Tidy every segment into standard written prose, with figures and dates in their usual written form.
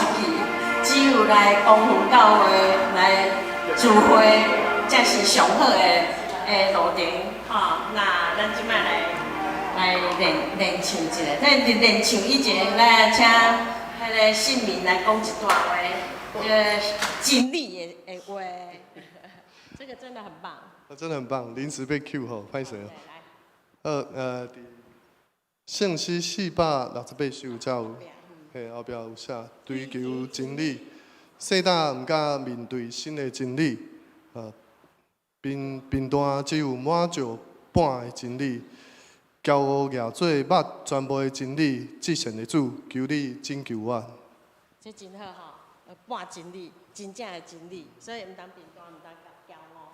去，只有來光復教會來聚會，才是上好的路程吼。那咱這擺來練練唱一下，咱練練唱以前，咱請彼个信民來講一段話，真理的話，這個真的很棒。真的很棒，臨時被 cue 吼，歹勢哦。聖詩468首才有，嘿，後壁有寫追求真理，世代毋敢面對新的真理，貧貧惰只有滿石半的真理，驕傲蜈做捌全部的真理，至善的主，求你拯救我。這真好吼，半真理，真正的真理，所以毋通貧惰，毋通驕傲。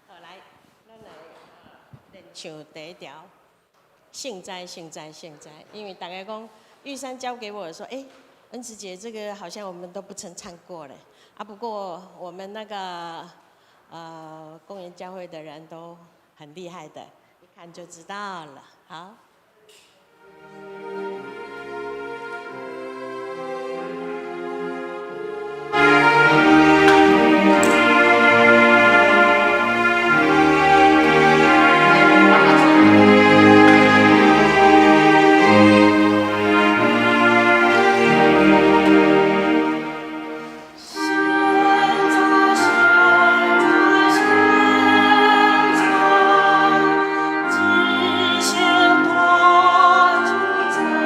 好，來，咱來練唱第一條。聖哉，聖哉，聖哉！因為大家講玉山交給我說，哎，恩慈姐，這個好像我們都不曾唱過嘞。啊，不過我們那個公園教會的人都很厲害的，一看就知道了。好。聖哉，聖哉，聖哉，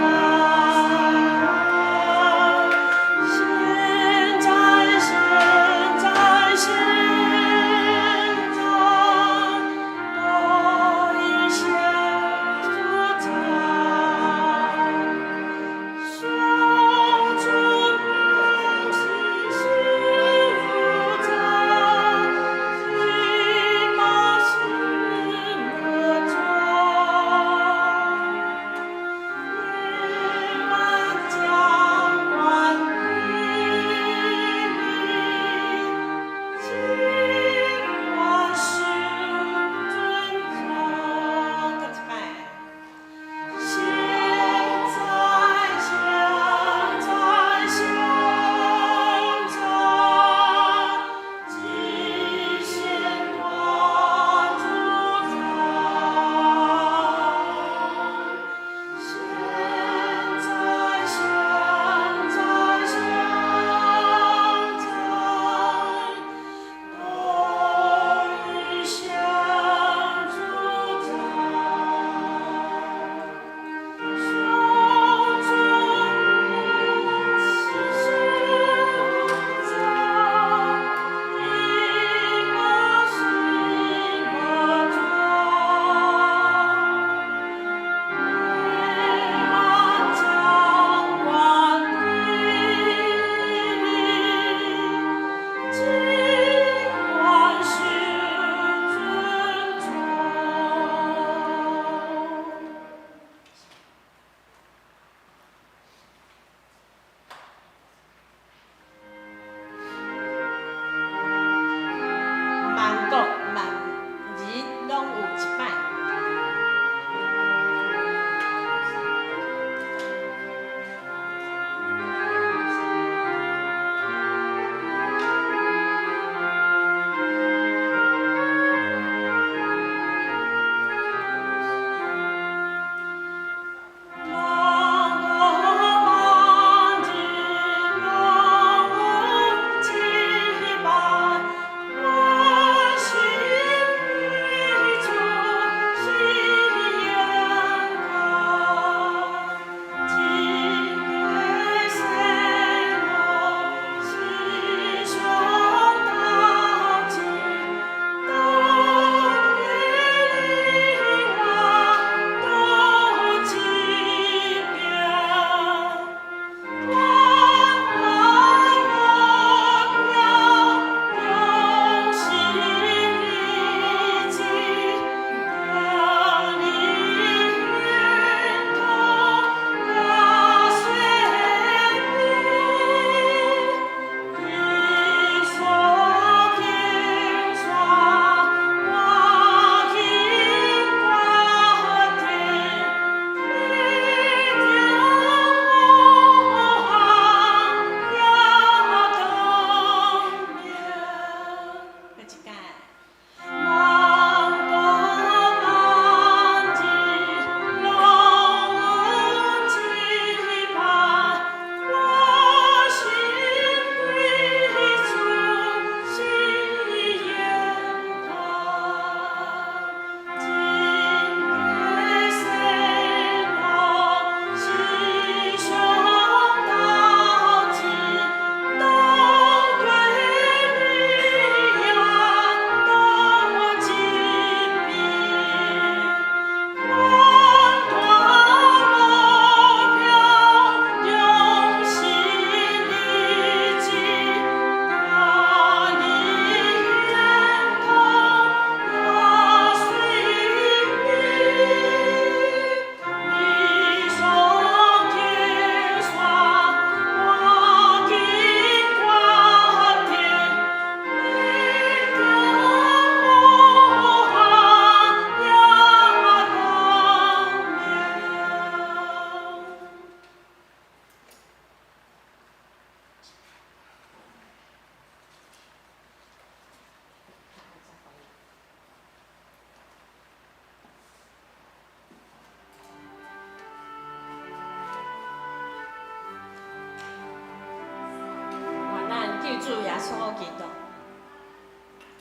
主耶穌基督，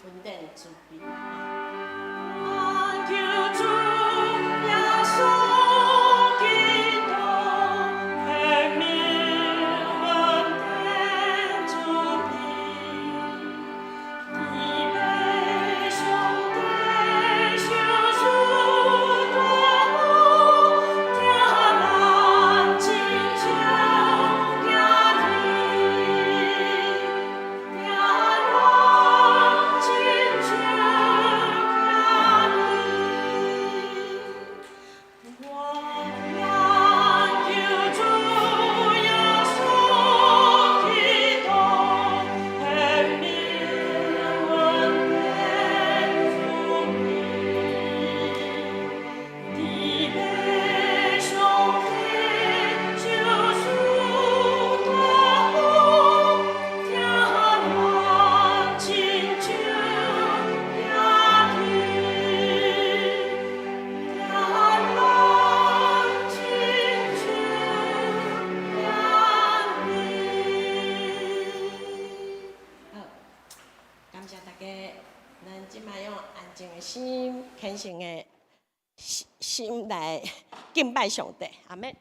恩典慈悲。願求主耶穌基督，顯明恩典慈悲，天父上帝賞賜大福，疼咱親像囝兒，疼咱親像囝兒。我願求主耶穌基督，顯明恩典慈悲，天父上帝賞賜大福，疼咱親像囝兒，疼咱親像囝兒。好，感謝大家，咱這擺用安靜的心、虔誠的心心來敬拜上帝，阿們。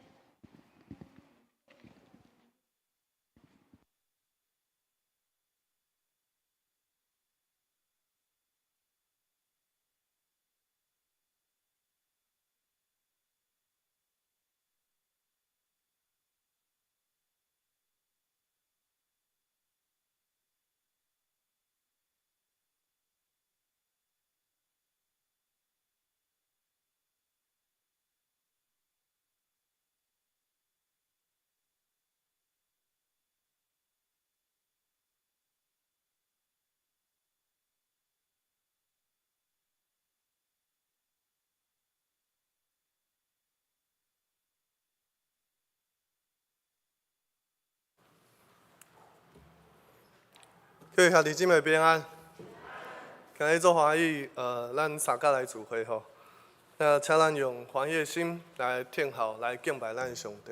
各位兄弟姊妹平安，今日足歡喜，咱三甲來聚會吼。那請咱用歡喜的心來聽候，來敬拜咱的上帝。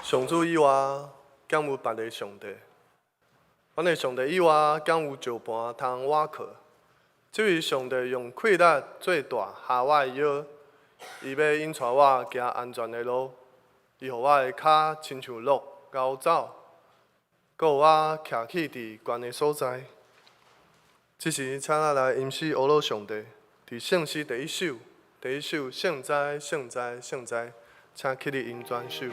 上主以外，敢有別个上帝？阮的上帝以外，敢有石盤通倚靠？這位上帝用氣力做帶下我的腰，伊欲引帶我行安全的路。伊予我的跤親像鹿， 𠢕走，閣予我徛起佇懸的所在。這時，請咱來吟詩阿魯上帝，佇聖詩第一首，第一首聖哉，聖哉，聖哉，請起立吟全首。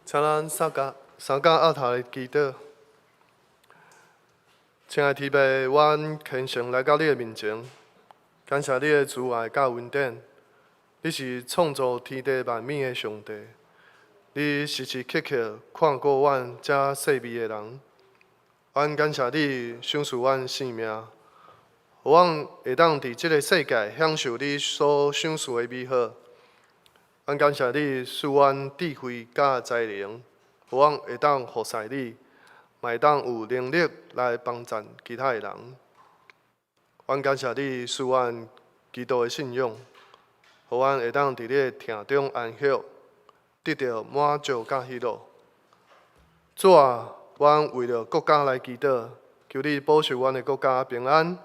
請咱三甲三甲額頭來祈禱。親愛天父，阮虔誠來到你的面前，感謝你的慈愛佮恩典。你是創造天地萬物的上帝，你時時刻刻看顧阮這細微的人。阮感謝你賞賜阮性命，予阮會當佇這个世界享受你所賞賜的美好。阮感謝你賜阮智慧佮才能，予阮會當服侍你，嘛會當有能力來幫贊其他的人。阮感謝你賜阮基督的信仰，予阮會當佇你的疼中安息，得著滿足佮喜樂。主啊，阮為著國家來祈禱，求你保守阮的國家平安，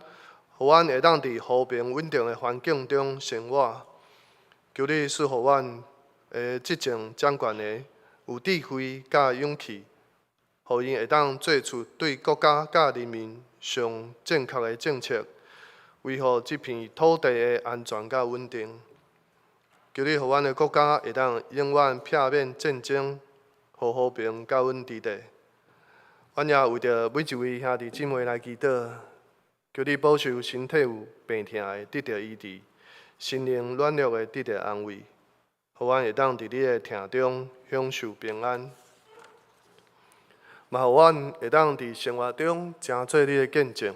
予阮會當佇和平穩定的環境中生活。求你賜予阮的執政掌權的有智慧佮勇氣，予𪜶會當做出對國家佮人民上正確的政策，維護這片土地的安全佮穩定。求你予阮的國家會當永遠避免戰爭，予和平佮穩佇地。阮也為著每一位兄弟姊妹來祈禱，求你保守身體有病痛的得著醫治，心靈軟弱的得著安慰，予阮會當佇你的疼中享受平安，嘛予阮會當佇生活中成做你的見證。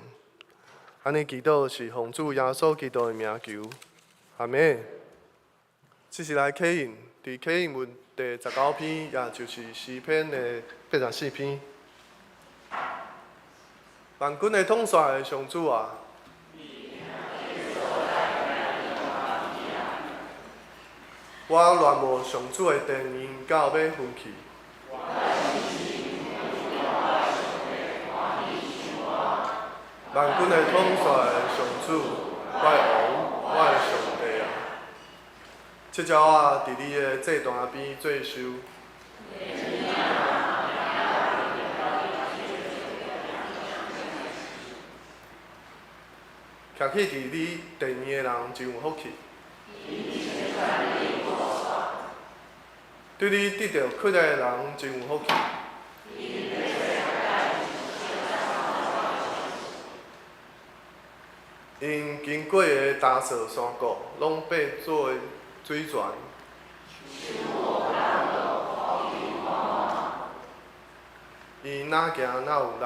按呢祈禱是奉主耶穌基督的名求，阿們。這是來啟應，佇啟應文第十九篇，也就是詩篇的84篇。萬軍的統帥上主啊！我戀慕上主的殿院到欲昏去。萬軍的統帥上主，我的王，我的上帝啊！這鳥仔佇你的祭壇邊做壽。徛起佇你殿院的人真有福氣。對你得著氣力的人真有福氣。𪜶經過的大小山谷，攏變做水泉。伊若行若有力。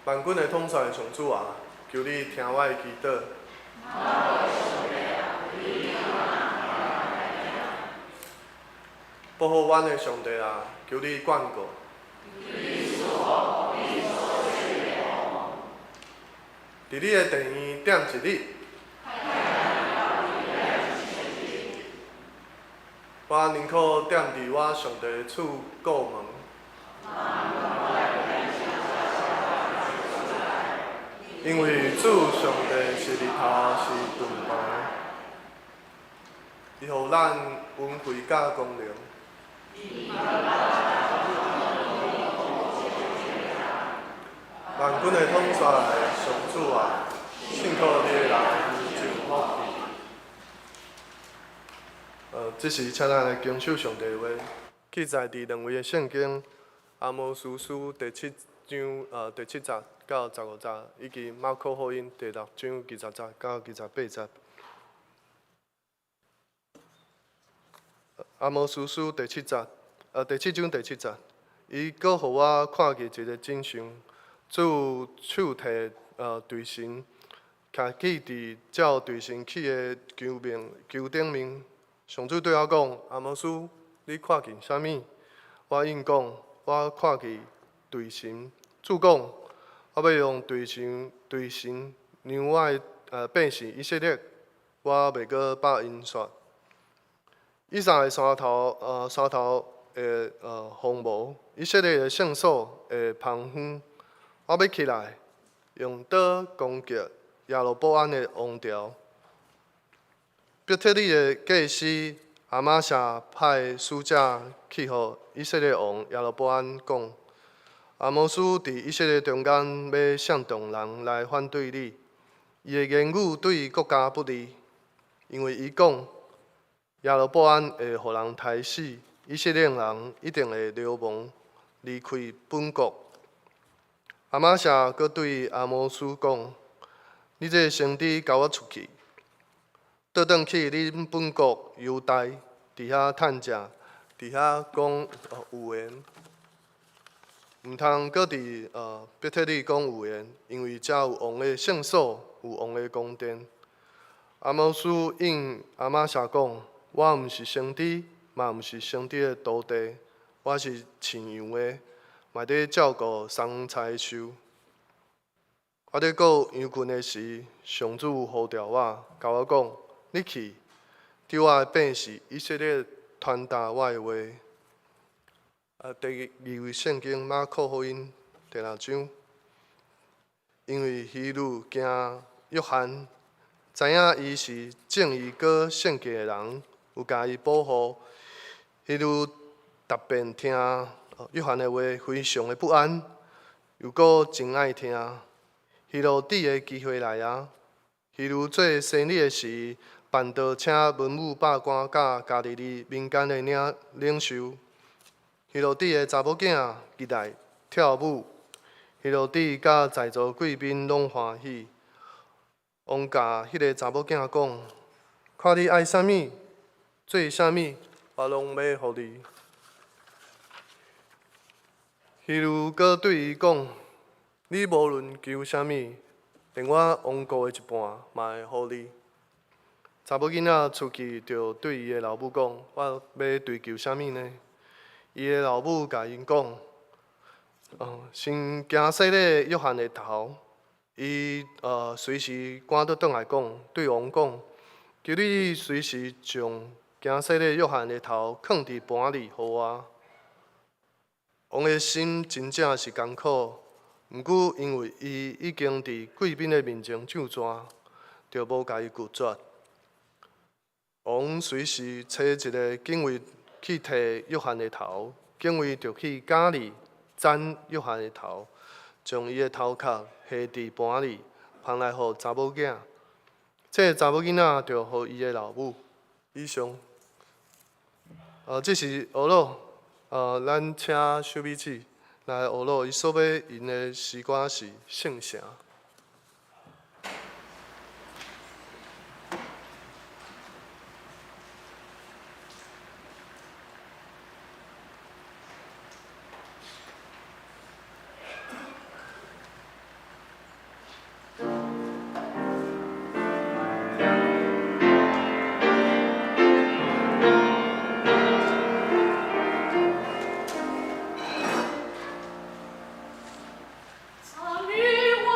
萬軍的統帥上主啊，求你聽我的祈禱。保護阮的上帝啊，求你眷顧。佇你的殿院踮一日，我寧可踮佇我上帝的厝顧門。因為主上帝是日頭，是盾牌，伊予咱恩惠佮光榮。萬軍的統帥上主啊，信靠你的人真有福氣。這時請咱來謹守上帝的話，記載佇兩位的聖經阿摩司書第七章第七節到十五節，以及馬可福音第六章二十節到二十八節。阿摩司書第七節，第七章第七節，伊閣予我看見一個景象，主手提槌繩，徛起佇照槌繩起的球面球頂面。上主對我講：阿摩司，你看見啥物？我應講：我看見槌繩。主講：我欲用槌繩槌繩量我的百姓以色列，我袂閣百𪜶煞。以撒的山頭，山頭會荒蕪；以色列的聖所會芳荒。我欲起來，用刀攻擊耶羅波安的王朝。伯特利的祭司亞瑪謝派使者去予以色列王耶羅波安講：阿摩司佇以色列中間欲煽動人來反對你，伊的言語對國家不利，因為伊講耶羅波安會予人刣死，以色列人一定會流亡離開本國。亞瑪謝閣對阿摩司講：你這个先知，共我出去，倒轉去恁本國猶大，佇遐趁食，佇遐講預言，毋通閣佇伯特利講預言，因為遮有王的聖所，有王的宮殿。阿摩司應亞瑪謝講：我毋是先知，嘛毋是先知的徒弟，我是飼羊的，嘛佇照顧桑椲樹。我佇顧羊群的時，上主呼召我，共我講：你去，對我的百姓以色列傳達我的話。第二位聖經馬可福音第六章，因為希律驚約翰，知影伊是正義閣聖潔的人，有共伊保護。希律特別聽約翰的話，非常的不安，又閣真愛聽。希羅底的機會來啊！希律做生日的時，辦桌請文武百官佮加利利民間的領領袖。希羅底的查某囝入來跳舞，希羅底佮在座貴賓攏歡喜。王共彼个查某囝講：看你愛啥物，做啥物，我攏欲予你。希律閣對伊講：你無論求啥物，連我王國的一半嘛會予你。查某囡仔出去，就對伊的老母講：我欲追求啥物呢？伊的老母共𪜶講：先行洗禮約翰的頭。伊隨時趕倒轉來講，對王講：求你隨時將行洗禮約翰的頭囥佇盤裡予我。王的心真正是艱苦，毋過因為伊已經佇貴賓的面前唱紙，就無共伊拒絕。王隨時差一个警衛去提約翰的頭，警衛就去監裡。斬約翰的頭，將伊的頭殼下佇盤裡，捧來予查某囝。這个查某囡仔就予伊的老母。以上，這是俄魯，咱請秀美姊來俄魯，伊所欲吟的詩歌是《聖城》。參與我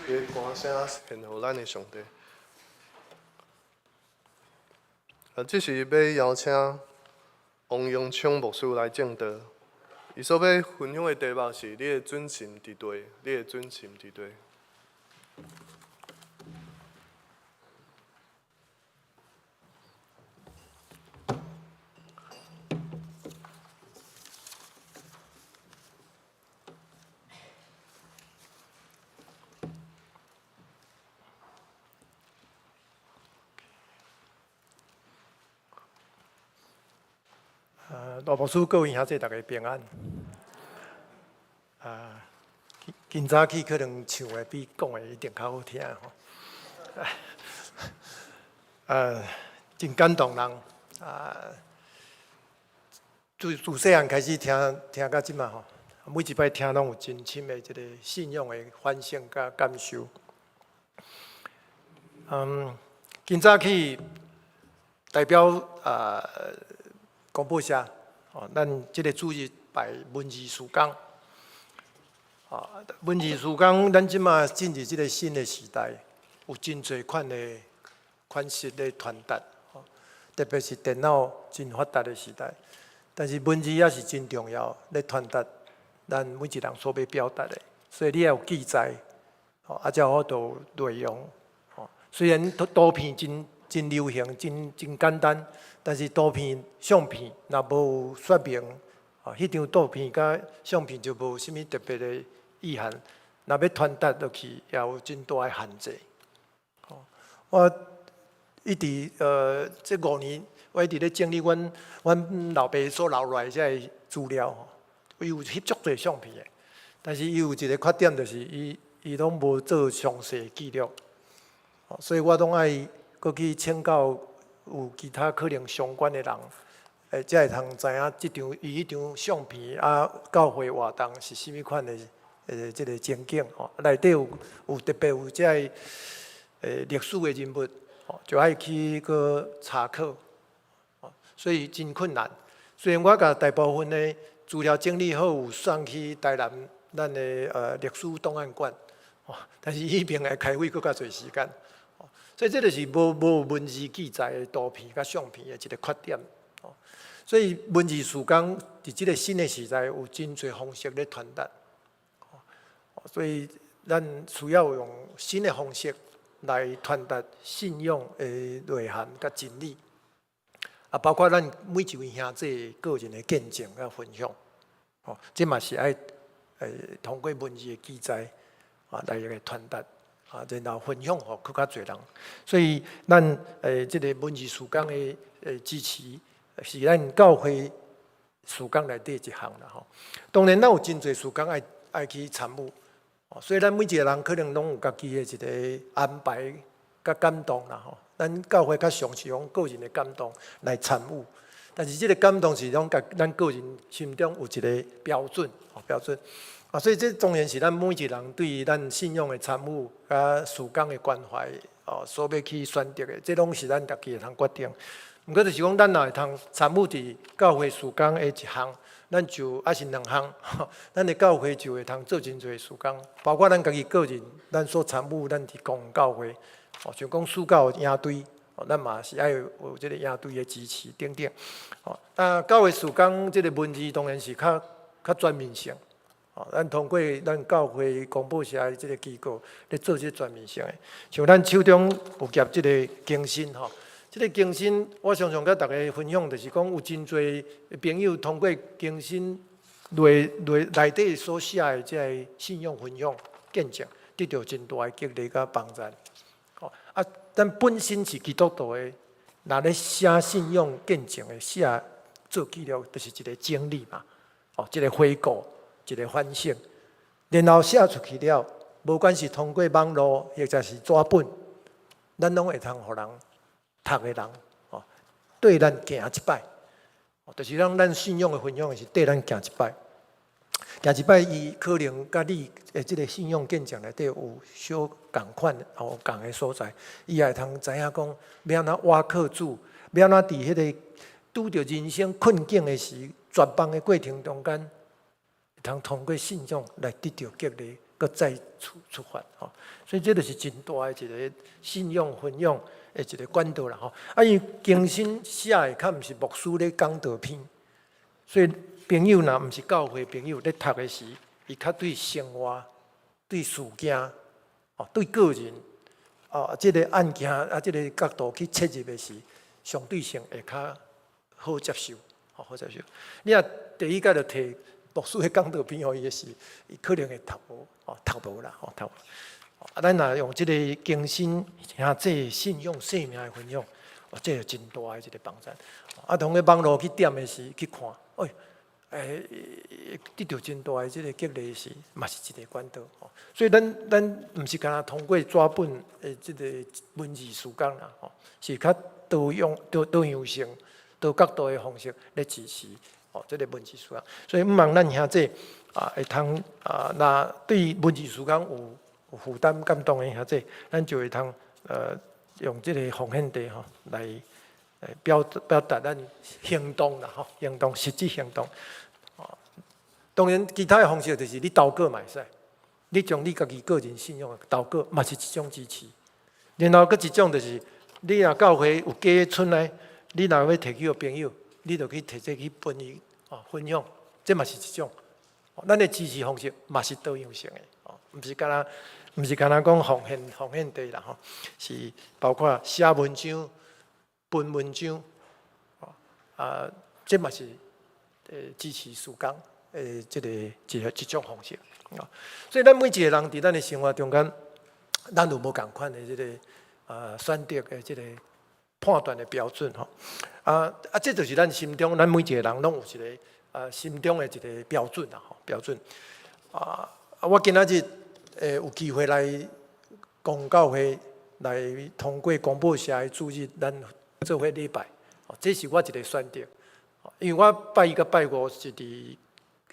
伊的歌聲獻予咱的上帝。啊，這時欲邀請王榮昌牧師來證道。伊所欲分享的題目是：你的準心佇佗，你的準心佇佗。羅牧師，各位兄弟，大家平安。啊，今早起可能唱的比講的一定較好聽吼。真感動人。啊，自細漢開始聽，聽到這馬吼，每一擺聽攏有真深的這個信仰的反省佮感受。今早起代表啊公布社，哦，咱這個主日排文字事工，啊，文字事工，咱這馬進入這個新的時代，有真濟款的款式咧傳達，特別是電腦真發達的時代，但是文字也是真重要咧傳達咱每一人所欲表達的，所以你愛有記載，啊，才有法度內容。雖然圖片真流行，真簡單，但是圖片、相片若無說明，啊，彼張圖片佮相片就無啥物特別的意涵。若欲傳達落去，也有真大的限制。我一直這5年，我一直咧整理阮老爸所留落來這个資料吼，伊有翕足濟相片的，但是伊有一个缺點，就是伊攏無做詳細記錄。所以我攏愛閣去請教有其他可能相關的人，才會通知影這張伊彼張相片啊，教會活動是啥物款的這个情景吼。內底有特別有這个歷史的人物，就愛去閣查考，所以真困難。雖然我共大部分的資料整理好，有送去台南咱的歷史檔案館，但是彼邊的開會閣較濟時間。所以這就是無文字記載的圖片佮相片的一個缺點。所以文字事工佇這個新的時代有真濟方式咧傳達。所以咱需要用新的方式來傳達信仰的內涵佮真理。啊，包括咱每一位兄弟個人的見證佮分享。這嘛是愛通過文字的記載啊來個傳達。啊，然後分享予閣較濟人，所以咱這个文字事工的支持，是咱教會事工內底一項啦吼。當然，咱有真濟事工愛去參與，所以咱每一個人可能攏有家己的一個安排佮感動啦吼。咱教會較常是用個人的感動來參與，但是這個感動是攏共咱個人心中有一個標準，標準。啊，所以這當然是咱每一個人對於咱信仰的參與、佮事工的關懷，哦，所欲去選擇的，這攏是咱家己會通決定。毋過就是講，咱若會通參與佇教會事工的一項，咱就抑是兩項，咱的教會就會通做真濟事工，包括咱家己個人，咱所參與，咱佇公教會，哦，像講暑假營隊，哦，咱嘛是愛有這个營隊的支持等等。哦，啊，教會事工這个文字當然是較全面性。咱通過咱教會公布社的這个機構咧做這個全面性的，像咱手中有夾這个更新吼，這个更新我常常佮大家分享，就是講有真濟朋友通過更新內底所寫的這个信仰分享見證，得到真大的激勵佮幫助。啊，咱本身是基督徒的，若咧寫信仰見證的寫做記錄，就是一个整理嘛，哦，一个回顧。一个反省，然後寫出去了，無管是通過網路，或者是紙本，咱攏會通予人讀的人，哦，綴咱行一擺，就是講咱信仰的分享是綴咱行一擺，行一擺，伊可能佮你的這个信仰見證內底有小仝款，哦，仝的所在，伊也會通知影講，欲按怎倚靠主，欲按怎佇彼个拄著人生困境的時，絕望的過程中間。通通過信仰來得著激勵，閣再出發吼。所以這就是真大的一個信仰分享的一個管道啦吼。啊，因為更新寫的較毋是牧師咧講道篇，所以朋友若毋是教會朋友咧讀的時，伊較對生活、對事件、哦，對個人，哦，這個案件啊，這個角度去切入的時，相對性會較好接受，吼，好接受。你若第一擺就提牧師的講道篇予伊的時，伊可能會讀無，哦，讀無啦，吼，讀無。啊，咱若用這個更新兄弟信仰生命的分享，哦，這個真大的一個幫助。啊，通過網路去點的時去看，哎，得著真大的這個激勵時，嘛是一個管道。所以咱毋是干焦通過紙本的這個文字事工啦，吼，是較多樣多樣性、多角度的方式來支持哦，這個文字事工。所以毋茫咱兄弟啊，會通啊，若對文字事工有負擔感動的兄弟，咱就會通用這個奉獻袋吼來表達咱行動啦，吼，行動實際行動。當然，其他的方式就是你禱告嘛會使，你將你家己個人信仰禱告嘛是一種支持。然後閣一種就是，你若教會有加出來，你若欲提去予朋友，你就去提這去分伊哦分享，這嘛是一種。咱的支持方式嘛是多樣性的，哦，毋是干焦講奉獻袋啦吼，是包括寫文章、分文章，啊，這嘛是支持事工的這個一種方式。所以咱每一個人佇咱的生活中間，咱有無仝款的這個選擇的這個判斷的標準吼。啊，這就是咱心中，咱每一個人攏有一個心中的一個標準啦吼，標準。啊，我今仔日有機會來公教會來通過公報社的主日，咱做伙禮拜，這是我一個選擇。因為我拜一佮拜五是佇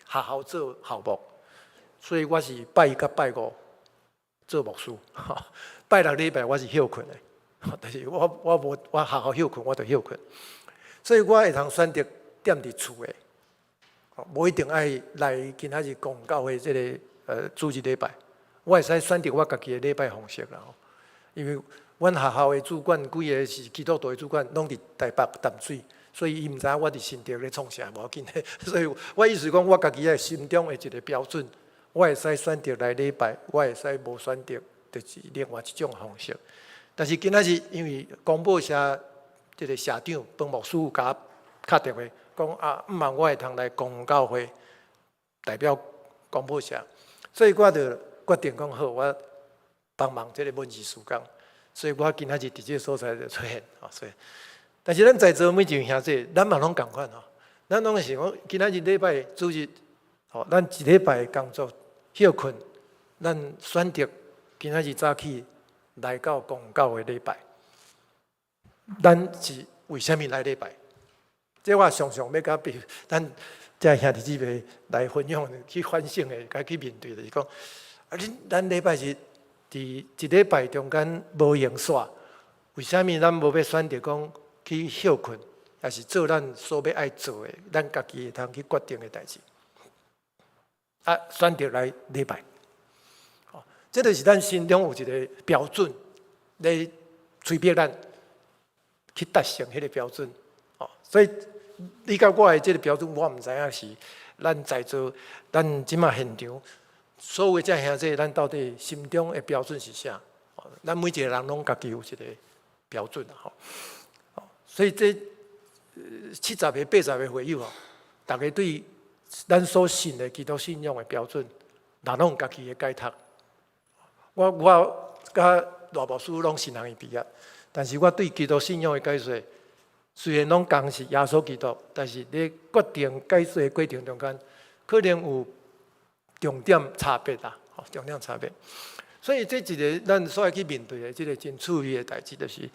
學校做校牧，所以我是拜一佮拜五做牧師。拜六禮拜我是歇睏的，但是我無我學校歇睏，我就歇睏。所以我會通選擇踮佇厝的，無一定愛來今仔日公教會這個主日禮拜，我會使選擇我家己的禮拜方式啦。因為阮學校的主管幾个是基督徒的主管，攏佇台北淡水，所以伊毋知影我佇新竹咧創啥，無要緊。所以我意思講，我家己的心中的一個標準，我會使選擇來禮拜，我會使無選擇，就是另外一種方式。但是今仔日因為公報社這個社長彭牧師有共我敲電話，講啊，毋茫我會通來公教會代表公報社，所以我就決定講好，我幫忙這個文字事工。所以我今仔日佇這個所在就出現，所以，但是咱在座每一位兄弟，咱嘛攏仝款吼，咱攏是講今仔日禮拜主日，吼，咱一禮拜工作歇睏，咱選擇今仔日早起來到公教會禮拜，咱是為啥物來禮拜？這我常常欲共比，咱這兄弟姊妹來分享、去反省的，共去面對，就是講，啊，恁咱禮拜日佇一禮拜中間無閒煞，為啥物咱無欲選擇講去歇睏，抑是做咱所欲愛做的，咱家己會通去決定的代誌？啊，選擇來禮拜，哦，這就是咱心中有一個標準，咧催逼咱去達成彼個標準。哦，所以你佮我的這個標準，我毋知影是咱在座，咱這馬現場所有這兄弟，咱到底心中的標準是啥？咱每一個人攏家己有一個標準吼。所以這70個、80個會友吼，逐家對咱所信的基督信仰的標準，若攏有家己的解讀。我佮賴牧師攏神學院畢業，但是我對基督信仰的解說，雖然攏仝是耶穌基督，但是咧決定解說的過程中間，可能有重點差別啦，重點差別。所以這一個咱所愛去面對的這個真趣味的代誌，就是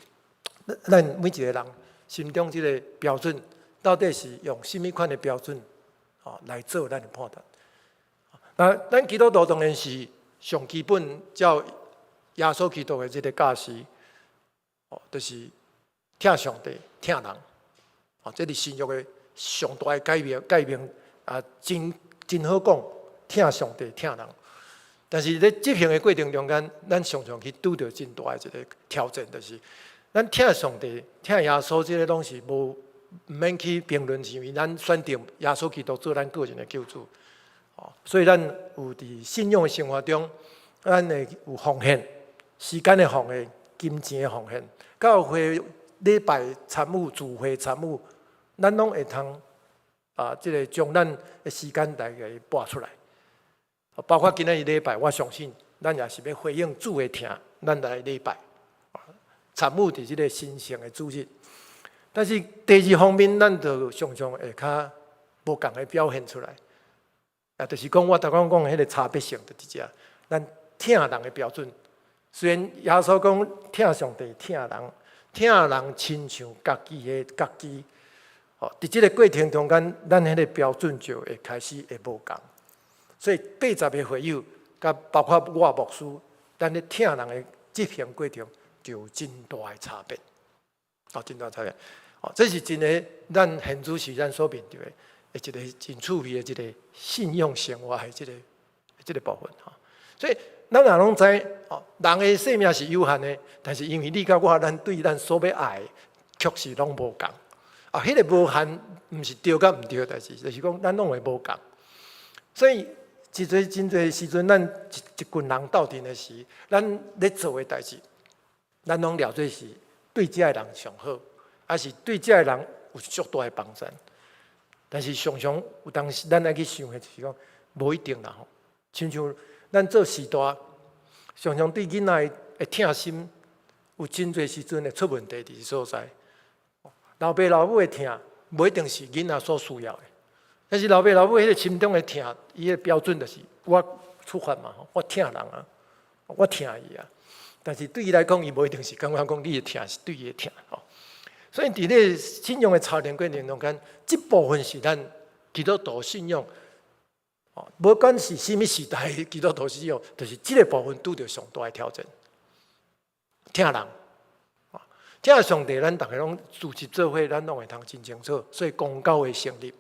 咱每一個人心中這個標準，到底是用啥物款的標準，來做咱的判斷。那咱基督徒當然是上基本照耶穌基督的這個教示，就是疼上帝、疼人，這是新約的上大的誡命，誡命啊，真真好講，疼上帝、疼人。但是咧執行的過程中間，咱常常去拄著真大的一个挑戰，就是咱疼上帝、疼耶穌，這个攏是無毋免去評論，是因為咱選擇耶穌基督做咱個人的救主。哦，所以咱有佇信仰的生活中，咱會有奉獻、時間的奉獻、金錢的奉獻、教會禮拜參與、聚會參與，咱攏會通啊，這个將咱的時間來共伊撥出來。包括今仔日禮拜，我相信咱也是欲回應主的疼，咱來禮拜參與佇這个神聖的主日。但是第二方面，咱就常常會較無仝的表現出來，啊，就是講我頭先講的彼个差別性，就佇遮。咱疼人的標準，雖然耶穌講疼上帝、疼人，疼人親像家己的家己，哦，佇這个過程中間，咱彼个標準就會開始會無仝。所以80個會友，佮包括我牧師，咱咧疼人的執行過程就有真大的差別，哦，真大差別。哦，這是真的，咱現主時咱所面對的一个真趣味的一个信仰生活的這个部分吼。所以咱也攏知，哦，人的生命是有限的，但是因為你佮我，咱對咱所欲愛的，確實攏無仝。啊，彼个無限，毋是對佮毋對的代誌，就是講咱攏會無仝。所以真濟真濟時陣，咱一一群人鬥陣的時，咱咧做的代誌，咱攏了解是對這个人上好，抑是對這个人有足大的幫助。但是常常有當時，咱愛去想的就是講，無一定啦吼。親像咱做序大，常常對囡仔的疼心，有真濟時陣會出問題佇所在。老爸老母的疼，無一定是囡仔所需要的。但是老爸老母彼个心中的疼，伊的標準就是我出發嘛，我疼人啊，我疼伊啊。但是對伊來講，伊無一定是感覺講你的疼是對伊的疼吼。所以佇咧信仰的操練過程中間，這部分是咱基督徒信仰，哦，無管是啥物時代的基督徒信仰，就是這个部分拄著上大的挑戰。疼人，疼上帝，咱逐个攏組織做伙，咱攏會通真清楚。所以公教會成立，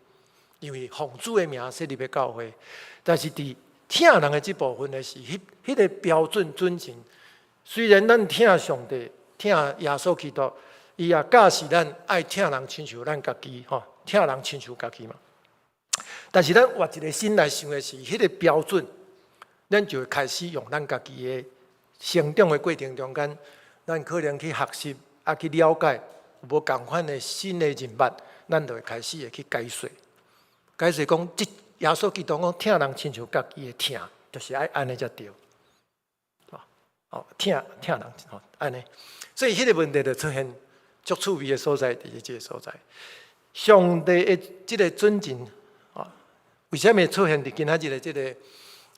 因為奉主的名設立的教會，但是佇疼人的這部分的是，彼个標準準繩。雖然咱疼上帝、疼耶穌基督，伊也教示咱愛疼人親像咱家己，吼，疼人親像家己嘛。但是咱換一个心來想的是，彼个標準，咱就會開始用咱家己的成長的過程中間，咱可能去學習啊，去了解有無仝款的新的認捌，咱就會開始會去解說。解說講，這耶穌基督講疼人親像家己的疼，就是愛按呢才對。哦，疼疼人吼，按呢，所以彼个問題就出現足趣味的所在，佇這个所在。上帝的這个準繩，啊，為啥物出現佇今仔日的這个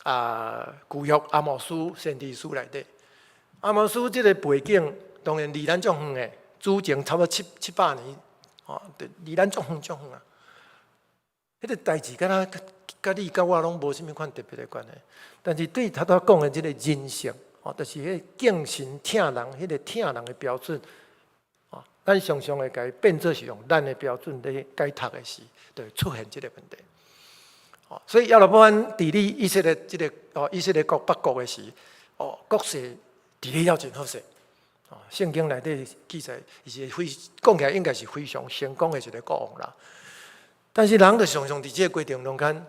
啊舊約阿摩司先知書內底？阿摩司這个背景當然離咱足遠的，主前差不多七百年，哦，離咱足遠足遠啊。彼个代誌敢若佮你佮我攏無啥物款特別的關係，但是對頭拄仔講的這个人性，哦，就是彼个敬神疼人，彼个疼人的標準，哦，咱常常會共伊變做是用咱的標準咧解讀的時，就會出現這个問題。哦，所以耶羅波安治理以色列這个哦以色列國北國的時，哦，國勢治理了真好勢。哦，聖經內底記載，伊是非講起來應該是非常成功的一个國王啦。但是人就常常佇這个過程中間，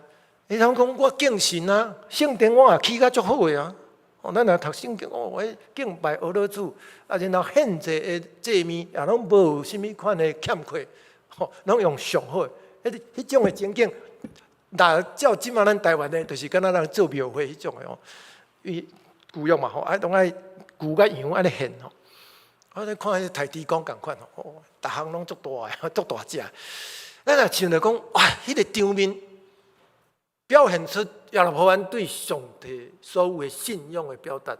伊通講我敬神啊，聖殿我也起甲足好的啊。哦，咱若讀聖經哦，彼敬拜阿羅主，啊，然後獻祭的祭物也攏無啥物款的欠缺，吼，攏用上好的。彼彼種的情景，若照這馬咱台灣的，就是敢若人做廟會彼種的吼，伊舊約嘛吼，啊，攏愛牛佮羊按呢獻吼。我咧看彼刣豬公仝款吼，哦，逐項攏足大的，足大隻。咱若想著講，哇，彼个場面表現出耶羅波安對上帝所有的信仰的表達，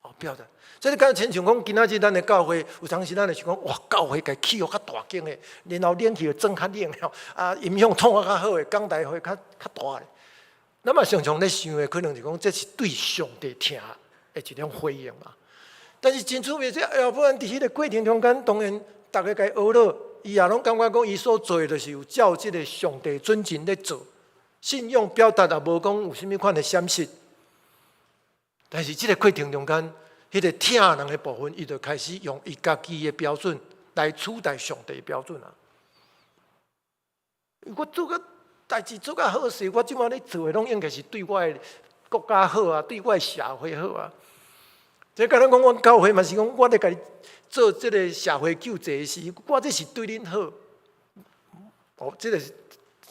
哦，表達。所以你敢親像講，今仔日咱的教會，有當時咱會想講，哇，教會共起予較大間的，然後冷氣又裝較冷的，啊，音響創啊較好的，講台會較較大的。咱嘛常常咧想的，可能是講這是對上帝疼的一種回應嘛。但是真趣味，這耶羅波安佇彼个過程中間，當然逐个共伊呵咾，伊也攏感覺講，伊所做的就是有照這个上帝準繩咧做，信仰表達也無講有啥物款的閃失。但是這个過程中間，彼個疼人的部分，伊就開始用伊家己的標準來取代上帝的標準啊！我做個代誌做較好勢，我這擺咧做的攏應該是對我的國家好啊，對我的社會好啊。這敢若講，阮教會嘛是講，我咧共你做這个社會救濟時，我這是對恁好。哦，這个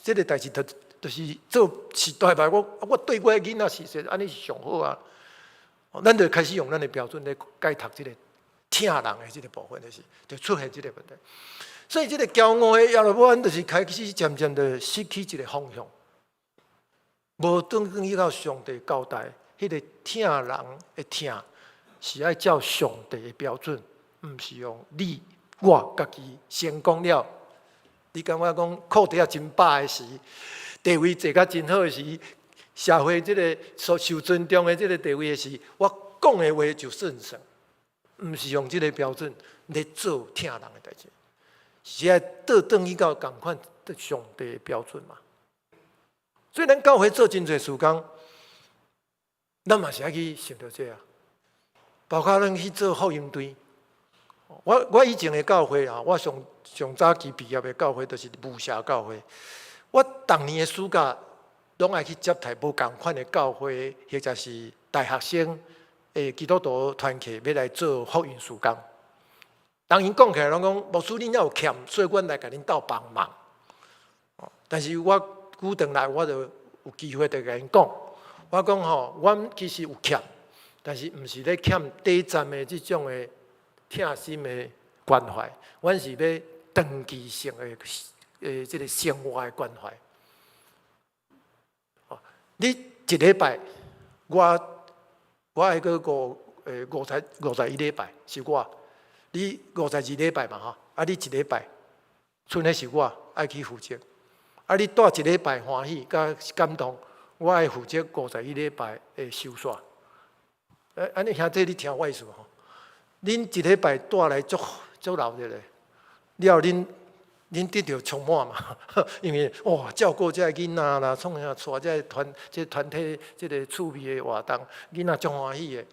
這个代誌就是做時代吧，我對我的囡仔是說按呢是上好啊。咱就開始用咱的標準來解讀這个疼人的這个部分，就是就出現這个問題。所以這个驕傲的耶羅波安，就是開始漸漸的失去一个方向，無轉轉去到上帝交代，彼个疼人的疼是愛照上帝的標準，毋是用你我家己成功了。你感覺講褲帶仔真飽的時，地位坐甲真好的時，社會這个受受尊重的這个地位的時，我講的話就算數，毋是用這个標準來做疼人的代誌，是愛倒轉去到仝款的上帝的標準嘛。所以咱教會做真濟事工，咱嘛是愛去想著這啊，包括咱去做福音隊。我以前的教會啊，我上上早期畢業的教會就是霧社教會。我逐年的暑假攏愛去接待無仝款的教會，或者是大學生的基督徒團契，欲來做福音事工。當𪜶講起來攏講，牧師恁猶有欠，所以阮來共恁鬥幫忙。但是我久轉來，我就有機會就共𪜶講，我講吼，阮其實有欠，但是毋是咧欠短暫的這種的疼心的關懷，阮是欲長期性的這个生活的關懷。你一禮拜，我愛閣51禮拜是我，你52禮拜嘛吼，啊你一禮拜，賰彼是我愛去負責，啊你帶一禮拜歡喜佮感動，我愛負責五十一禮拜的收煞。按呢兄弟你聽我意思無吼？恁一禮拜帶來足足熱鬧的，了後恁得著充滿嘛，因為哇照顧這个囡仔啦，創啥帶這个團這個團體這个趣味的活動，囡仔足歡喜的。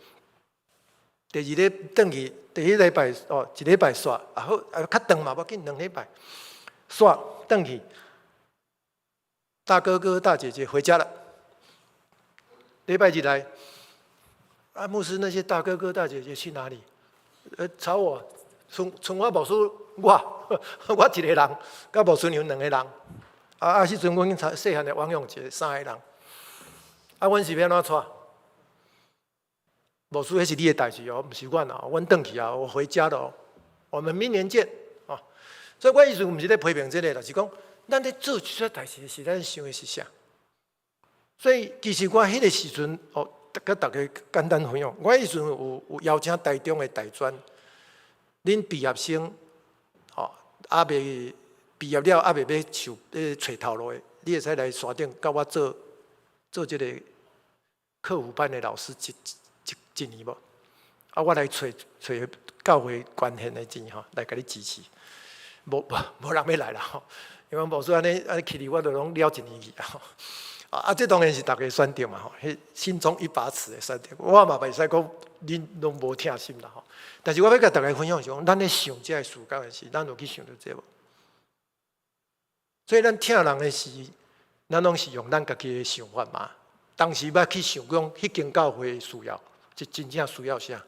第二日轉去，第一禮拜哦，一禮拜煞啊好，啊較長嘛無要緊，2禮拜煞轉去。大哥哥大姐姐回家了。禮拜日來，啊牧師那些大哥哥大姐姐去哪裡？吵我，賰賰我牧師，我一个人，佮牧師娘兩个人。啊，彼陣阮細漢的王永杰三个人。啊，阮是欲按怎帶？牧師，彼是你的代誌哦，毋是阮哦，阮轉去啊，我回家了，我們明年見啊。所以我意思毋是咧批評這个，就是講，咱咧做這些代誌時，咱想的是啥？所以其實我彼个時陣哦，佮大家簡單分享。我彼時陣有邀請台中的大專，恁畢業生，吼，猶未畢業了，猶未欲受咧揣頭路的，你會使來山頂佮我做做這個課輔班的老師一年無？啊，我來揣揣教會捐獻的錢吼，來共你支持。無人欲來啦吼，因為牧師按呢按呢起哩，我就攏了一年去啊。啊，這當然是大家選擇嘛吼，彼心中一把尺的選擇。我嘛袂使講恁攏無疼心啦吼。但是我欲共大家分享是講，咱咧想這个事工的時，咱有去想著這無？所以咱疼人的時，咱攏是用咱家己的想法嘛。當時欲去想講，彼間教會需要，是真正需要啥？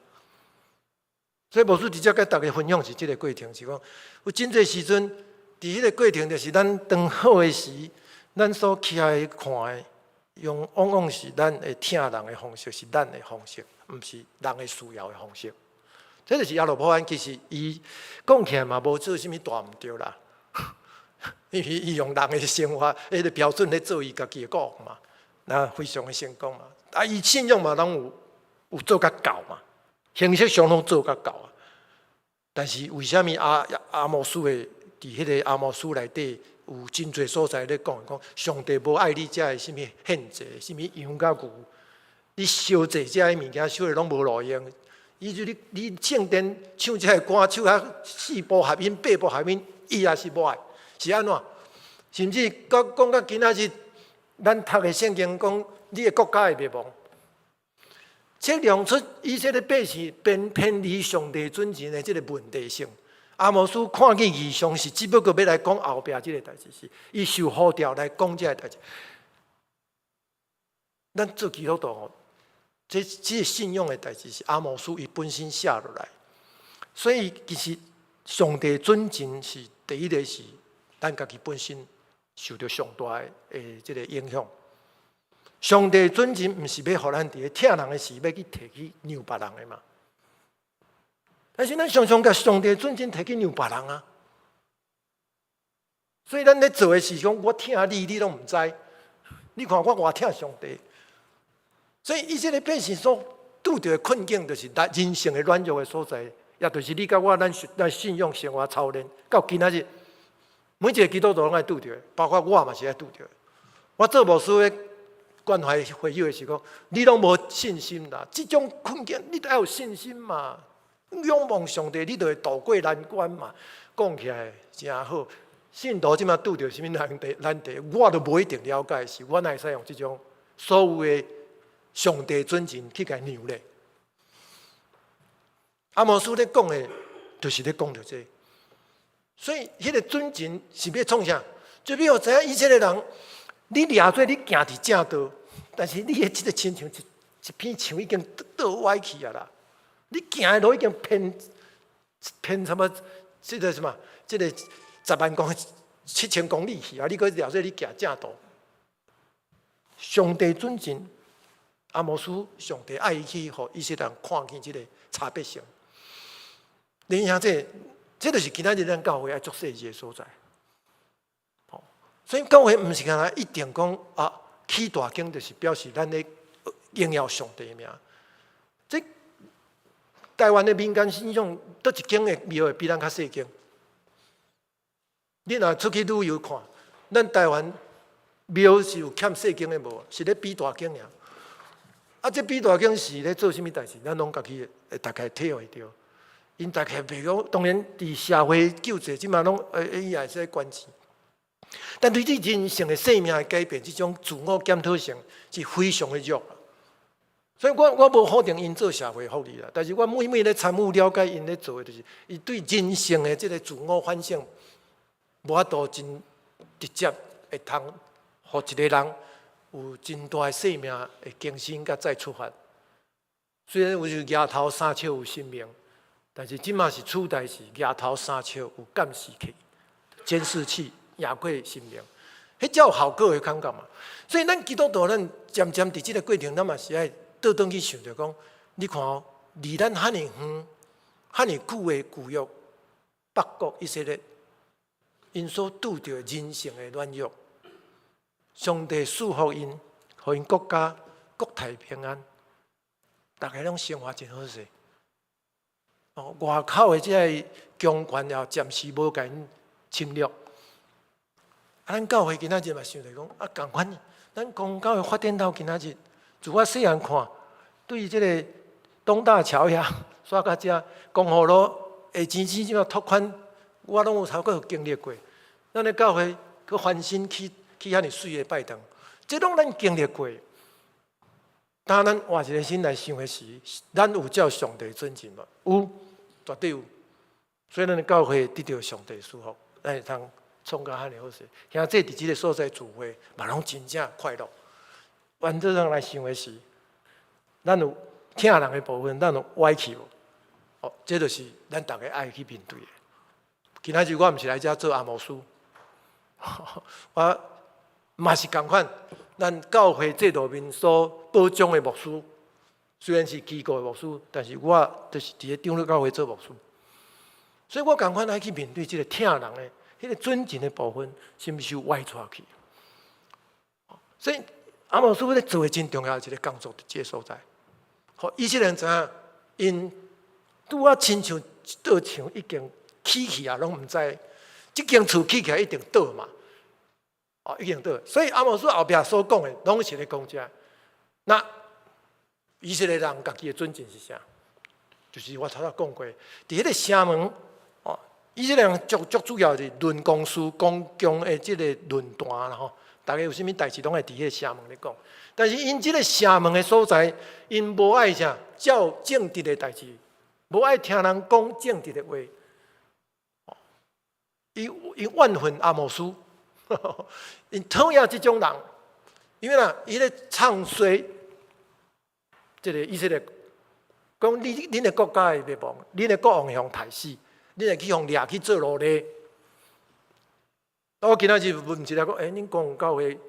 所以牧師直接共大家分享是這个過程，是講有真濟時陣，佇彼个過程，就是咱當好的時，咱所徛來看的，用往往是咱會疼人的方式，是咱的方式，毋是人的需要的方式。這就是耶羅波安，其實伊講起來嘛，無做啥物大毋對啦，因為伊用人的生活彼个標準咧做伊家己的國王嘛，那非常的成功嘛。啊，伊信仰嘛，攏有做甲夠嘛，形式上攏做甲夠啊。但是為啥物阿摩司的佇彼个阿摩司內底有真濟所在咧講講，上帝無愛你這个啥物獻祭，啥物羊佮牛，你燒祭這个物件燒的攏無路用。伊就你聖殿唱這个歌，唱甲四部合音、八部合音，伊也是無愛，是按怎？甚至講講到今仔日，咱讀的聖經講，你的國家會滅亡。測量出以色列百姓偏偏離上帝準繩的這个問題性。阿摩司看見異象是只不過欲來講後壁這个代誌，是伊受呼召來講這个代誌。咱做基督徒吼，這个信仰的代誌是阿摩司伊本身寫落來，所以其實上帝準繩是第一个是咱家己本身受著上大的這个影響。上帝準繩毋是欲予咱佇咧疼人的時，欲去提去讓別人的嘛。但是咱常常共上帝準繩提去讓別人啊。所以咱咧做的是講，我疼你，你攏毋知。你看我偌疼上帝。所以以色列百姓所拄著的困境，就是咱人性的軟弱的所在，也就是你佮我咱信仰生活操練到今仔日，每一个基督徒攏愛拄著的，包括我嘛是愛拄著的。我做牧師的關懷會友的是講，你攏無信心啦，這種困境你著愛有信心嘛，仰望上帝，你就會渡過難關嘛。講起來誠好，信徒這馬拄著啥物難題？難題我都無一定了解，是我哪會使用這種所謂的上帝準繩去共讓咧？阿摩司咧講的，就是咧講著這个。所以，彼个準繩是欲創啥？就欲予知影以色列人，你掠做你行佇正道，但是你的這个親像一片樹已經倒歪去啊啦！你行的路已經偏偏什麼？這个什麼？這个10萬公7000公里去啊！你閣掠做你行正道。上帝準繩，阿摩司上帝愛伊去，予以色列人看見這个差別性。你聽這，這就是今仔日咱教會愛足細緻的所在。所以教會毋是干焦一定講啊，起大間就是表示咱咧榮耀上帝的名。這台灣的民間信仰，佗一間的廟會比咱較細間。你若出去旅遊看，咱台灣廟是有欠細間的無？是咧比大間爾。啊，這比大間是咧做啥物代誌？咱攏家己會大概體會著。𪜶大概袂講，當然佇社會救濟這馬攏伊也會使捐錢。但對你人生的生命的改變，這種自我檢討性是非常的弱。所以我無否定𪜶做社會福利啦，但是我每每咧參與了解𪜶咧做的，就是伊對人生的這个自我反省，無法度真直接會通，予一个人有真大的生命的更新佮再出發。雖然有時額頭3尺有生命，但是這馬是取代是額頭三尺有監視器、監視器，贏過生命，彼才有效果的感覺嘛。所以咱基督徒，咱漸漸佇這个過程，咱嘛是愛倒轉去想著講，你看哦，離咱遐爾遠、遐爾久的舊約北國以色列，𪜶所拄著人性的軟弱，上帝賜福𪜶，予𪜶國家國泰平安，逐家攏生活真好勢。哦，外口的這个強權也暫時無共𪜶侵略。啊，咱教會今仔日嘛想著講，啊，仝款，咱公教會發展到今仔日，自我細漢看，對這个東大橋遐，煞到遮光復路下錢錢這馬拓寬，我攏有差不多經歷過。咱的教會閣翻新起起遐爾媠的拜堂，這攏咱經歷過。當咱換一个心來想的時，咱有照上帝準繩無？有，絕對有。所以咱的教會得著上帝祝福，咱會通創甲遐爾好勢。兄弟佇這个所在聚會，嘛攏真正快樂。原則上來想的是，咱有疼人的部分，咱有歪去無？哦，這就是咱逐家愛去面對的。今仔日我毋是來遮做阿摩司，我嘛是仝款。咱教會制度面所保障的牧師，雖然是機構的牧師，但是我就是佇咧長老教會做牧師，所以我仝款愛去面對這个疼人的、彼个準繩的部分，是毋是有歪跩去？所以阿摩司咧做的真重要一个工作，佇這个所在。予以色列人知影，𪜶拄仔親像一道牆已經起去啊，攏毋知，這間厝起起來一定倒嘛。哦，已經倒。所以阿摩司後壁所講的，攏是咧講這。那以色列人家己的準繩是啥？就是我頭先講過，佇彼个城門，哦，以色列人足足主要是論公事公共的這个論壇啦吼。逐家有啥物代誌，攏會佇彼个城門咧講。但是𪜶這个城門的所在， 𪜶無愛啥照正直的代誌，無愛聽人講正直的話。伊伊怨恨阿摩司，𪜶討厭這種人，因為啦，伊咧唱衰這个以色列，講你恁的國家會滅亡，恁的國王會予刣死，恁會去予掠去做奴隸。我今仔日問一下講，欸，恁講教會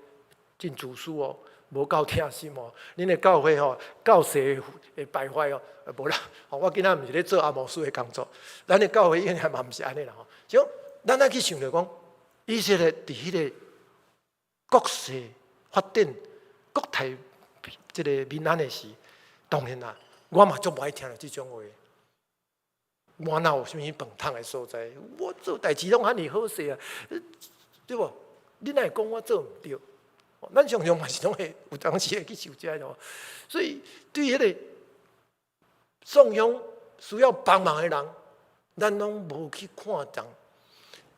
真自私哦，無夠疼心哦，恁的教會吼教勢會敗壞哦，無啦。我今仔毋是咧做阿摩司的工作，咱的教會應該嘛毋是按呢啦吼。就咱愛去想著講，以色列佇彼个國勢發展、國泰這个民安的時，當然啦，我嘛足無愛聽著這種話。我哪有啥物飯桶的所在？我做代誌攏遐爾好勢啊，對無？你哪會講我做毋對？咱常常嘛是攏會有當時會去想這个，所以對彼个宋鄉需要幫忙的人，咱攏無去看重。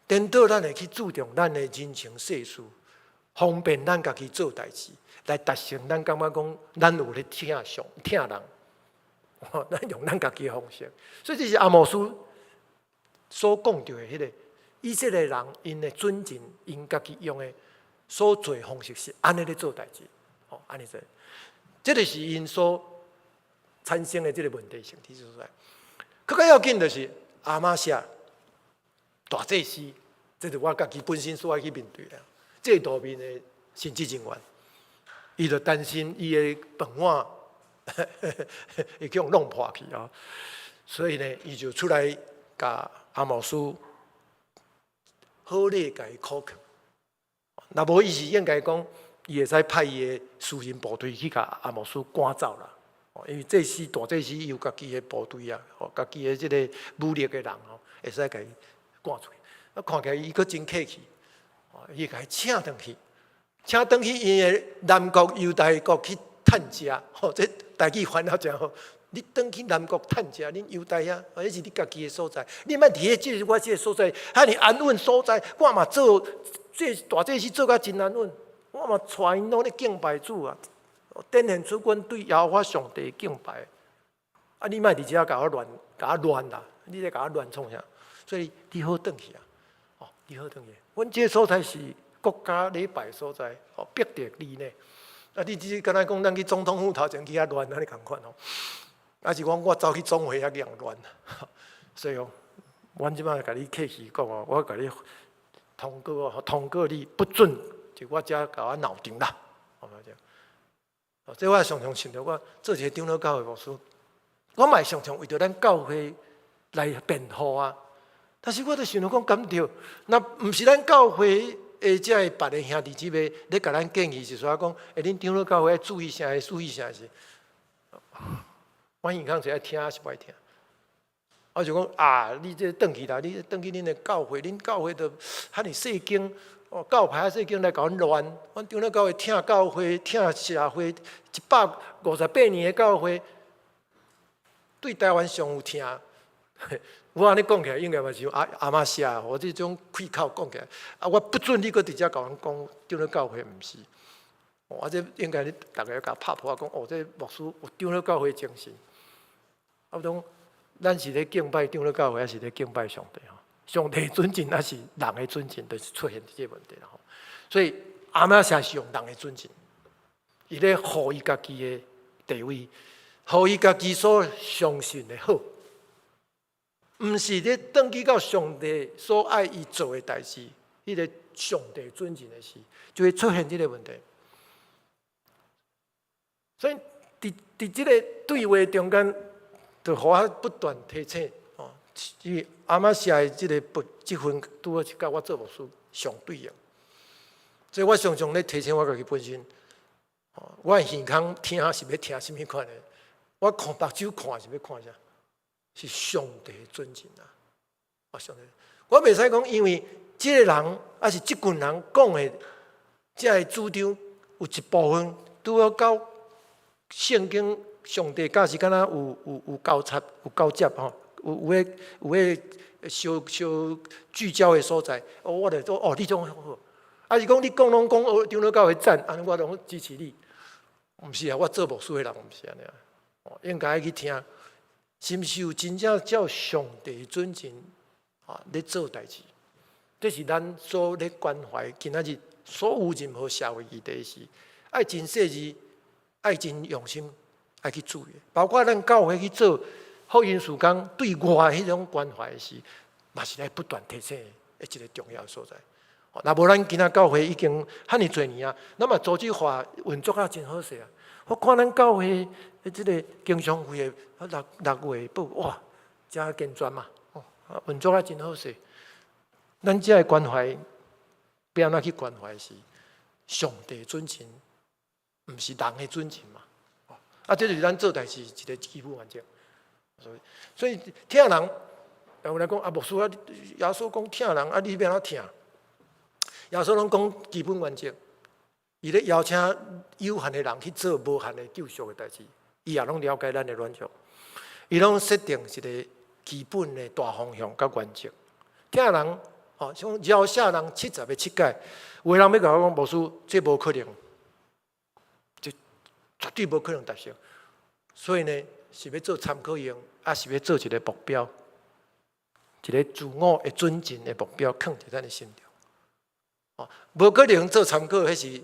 顛倒咱會去注重咱的人情世事，方便咱家己做代誌，來達成咱感覺講咱有咧疼上疼人，咱用咱家己的方式。所以這是阿摩司所講著的彼个以色列人，𪜶的准繩，𪜶家己用的所做的方式是按呢咧做代誌，哦，按呢做，這个是𪜶所產生的這个問題性佇所在。閣較要緊就是亞瑪謝大祭司，這是我家己本身所愛去面對的。這路面的神職人員，伊就擔心伊的飯碗會去予弄破去啊，所以呢，伊就出來共阿摩司好禮共伊苦勸。若無伊是應該講，伊會使派伊的私人部隊去共阿摩司趕走啦。因為祭司大祭司伊有家己的部隊啊，吼，家己的這个武力的人吼，會使共伊趕出去。啊，看起來伊閣真客氣，伊共伊請轉去，請轉去𪜶的南國猶大國去趁食，吼，這代誌翻了誠好。你轉去南國趁食，恁猶大遐，彼是你家己的所在，你莫佇彼這我這个所在，遐爾安穩所在，我嘛做這大祭司做甲真安穩，我嘛帶𪜶攏咧敬拜主啊，展現出阮對耶和華上帝敬拜。啊，你莫佇遮共我亂，共我亂啦！你咧共我亂創啥？所以你好轉去啊！哦，你好轉去。阮這个所在是國家禮拜所在，哦，逼著你呢。啊，你只是敢若講，咱去總統府頭前去遐亂，按呢仝款哦。啊是講我走去總會遐去予人亂，所以哦，阮這擺共你客氣講哦，我共你通告哦，通告你不准佇我遮共我鬧場啦，好無這？哦，這我常常想著，我做一个長老教會牧師，我嘛會常常為著咱教會來辯護啊。但是我就想著講，敢對？若毋是咱教會的這个別个兄弟姊妹咧共咱建議，是說講，欸，恁長老教會愛注意啥？注意啥是？我耳孔是愛聽抑是無愛聽？我就講啊，你這轉去啦，你轉去恁的教會，恁教會都遐爾細間，哦，教派遐細間來共阮亂。阮長老教會疼教會，疼社會，158年的教會，對台灣上有疼。我按呢講起來，應該嘛是阿阿瑪謝，我這種開口講起來，啊，我不准你閣佇遮共阮講長老教會毋是。我這應該逐个共拍噗仔講，哦，這牧師有長老教會精神。啊，講咱是咧敬拜長老教會，抑是咧敬拜上帝吼？上帝准繩，抑是人的准繩，就是出現這个問題啦吼。所以亞瑪謝是用人的准繩，伊咧護伊家己的地位，護伊家己所相信的好，毋是咧轉去到上帝所愛伊做的代誌，彼个上帝准繩的時，就會出現這个問題。所以，佇佇這个對話中間，就予我不斷提醒哦，因為亞瑪謝的這个不這份拄好是佮我做牧師相對應，所以我常常咧提醒我家己本身，哦，我的耳孔聽是欲聽啥物款的，我看目睭看是欲看啥，是上帝的准繩啊！啊，上帝，我袂使講，因為這个人抑是這群人講的這个主張有一部分拄好佮聖經上帝教示敢若有有有交叉有交接吼，有有彼有彼相相聚焦的所在，哦，我就說哦，你種好，抑是講你講攏講哦，長老教會讚，按呢我攏支持你。毋是啊，我做牧師的人毋是按呢啊。應該去聽，是毋是有真正照上帝準繩啊咧做代誌？這是咱所咧關懷今仔日所有任何社會議題時，愛真細緻，愛真用心，愛去注意。包括咱教會去做福音事工，對外彼種關懷時，嘛是咧不斷提醒的一個重要所在。若無咱今仔教會已經遐爾濟年啊，咱嘛組織化運作啊真好勢啊。我看咱教會的這個經常會的六六月報，哇，誠健全嘛，運作啊真好勢。咱這个關懷，欲按怎去關懷是上帝準繩，毋是人的準繩嘛。啊，這就是咱做代誌一個基本原則。所以疼人，有人講啊，牧師啊，耶穌講疼人啊，你欲按怎疼？耶穌攏講基本原則，伊咧邀請有限的人去做無限的救贖的代誌，伊也攏了解咱的軟弱，伊攏設定一個基本的大方向佮原則。疼人，哦，像饒赦人七十个七擺，有的人欲共我講，牧師，這無可能，這絕對無可能達成。所以呢，是欲做參考用，抑是欲做一個目標，一個自我的準繩的目標，囥佇咱的心中。哦，無可能做參考，彼是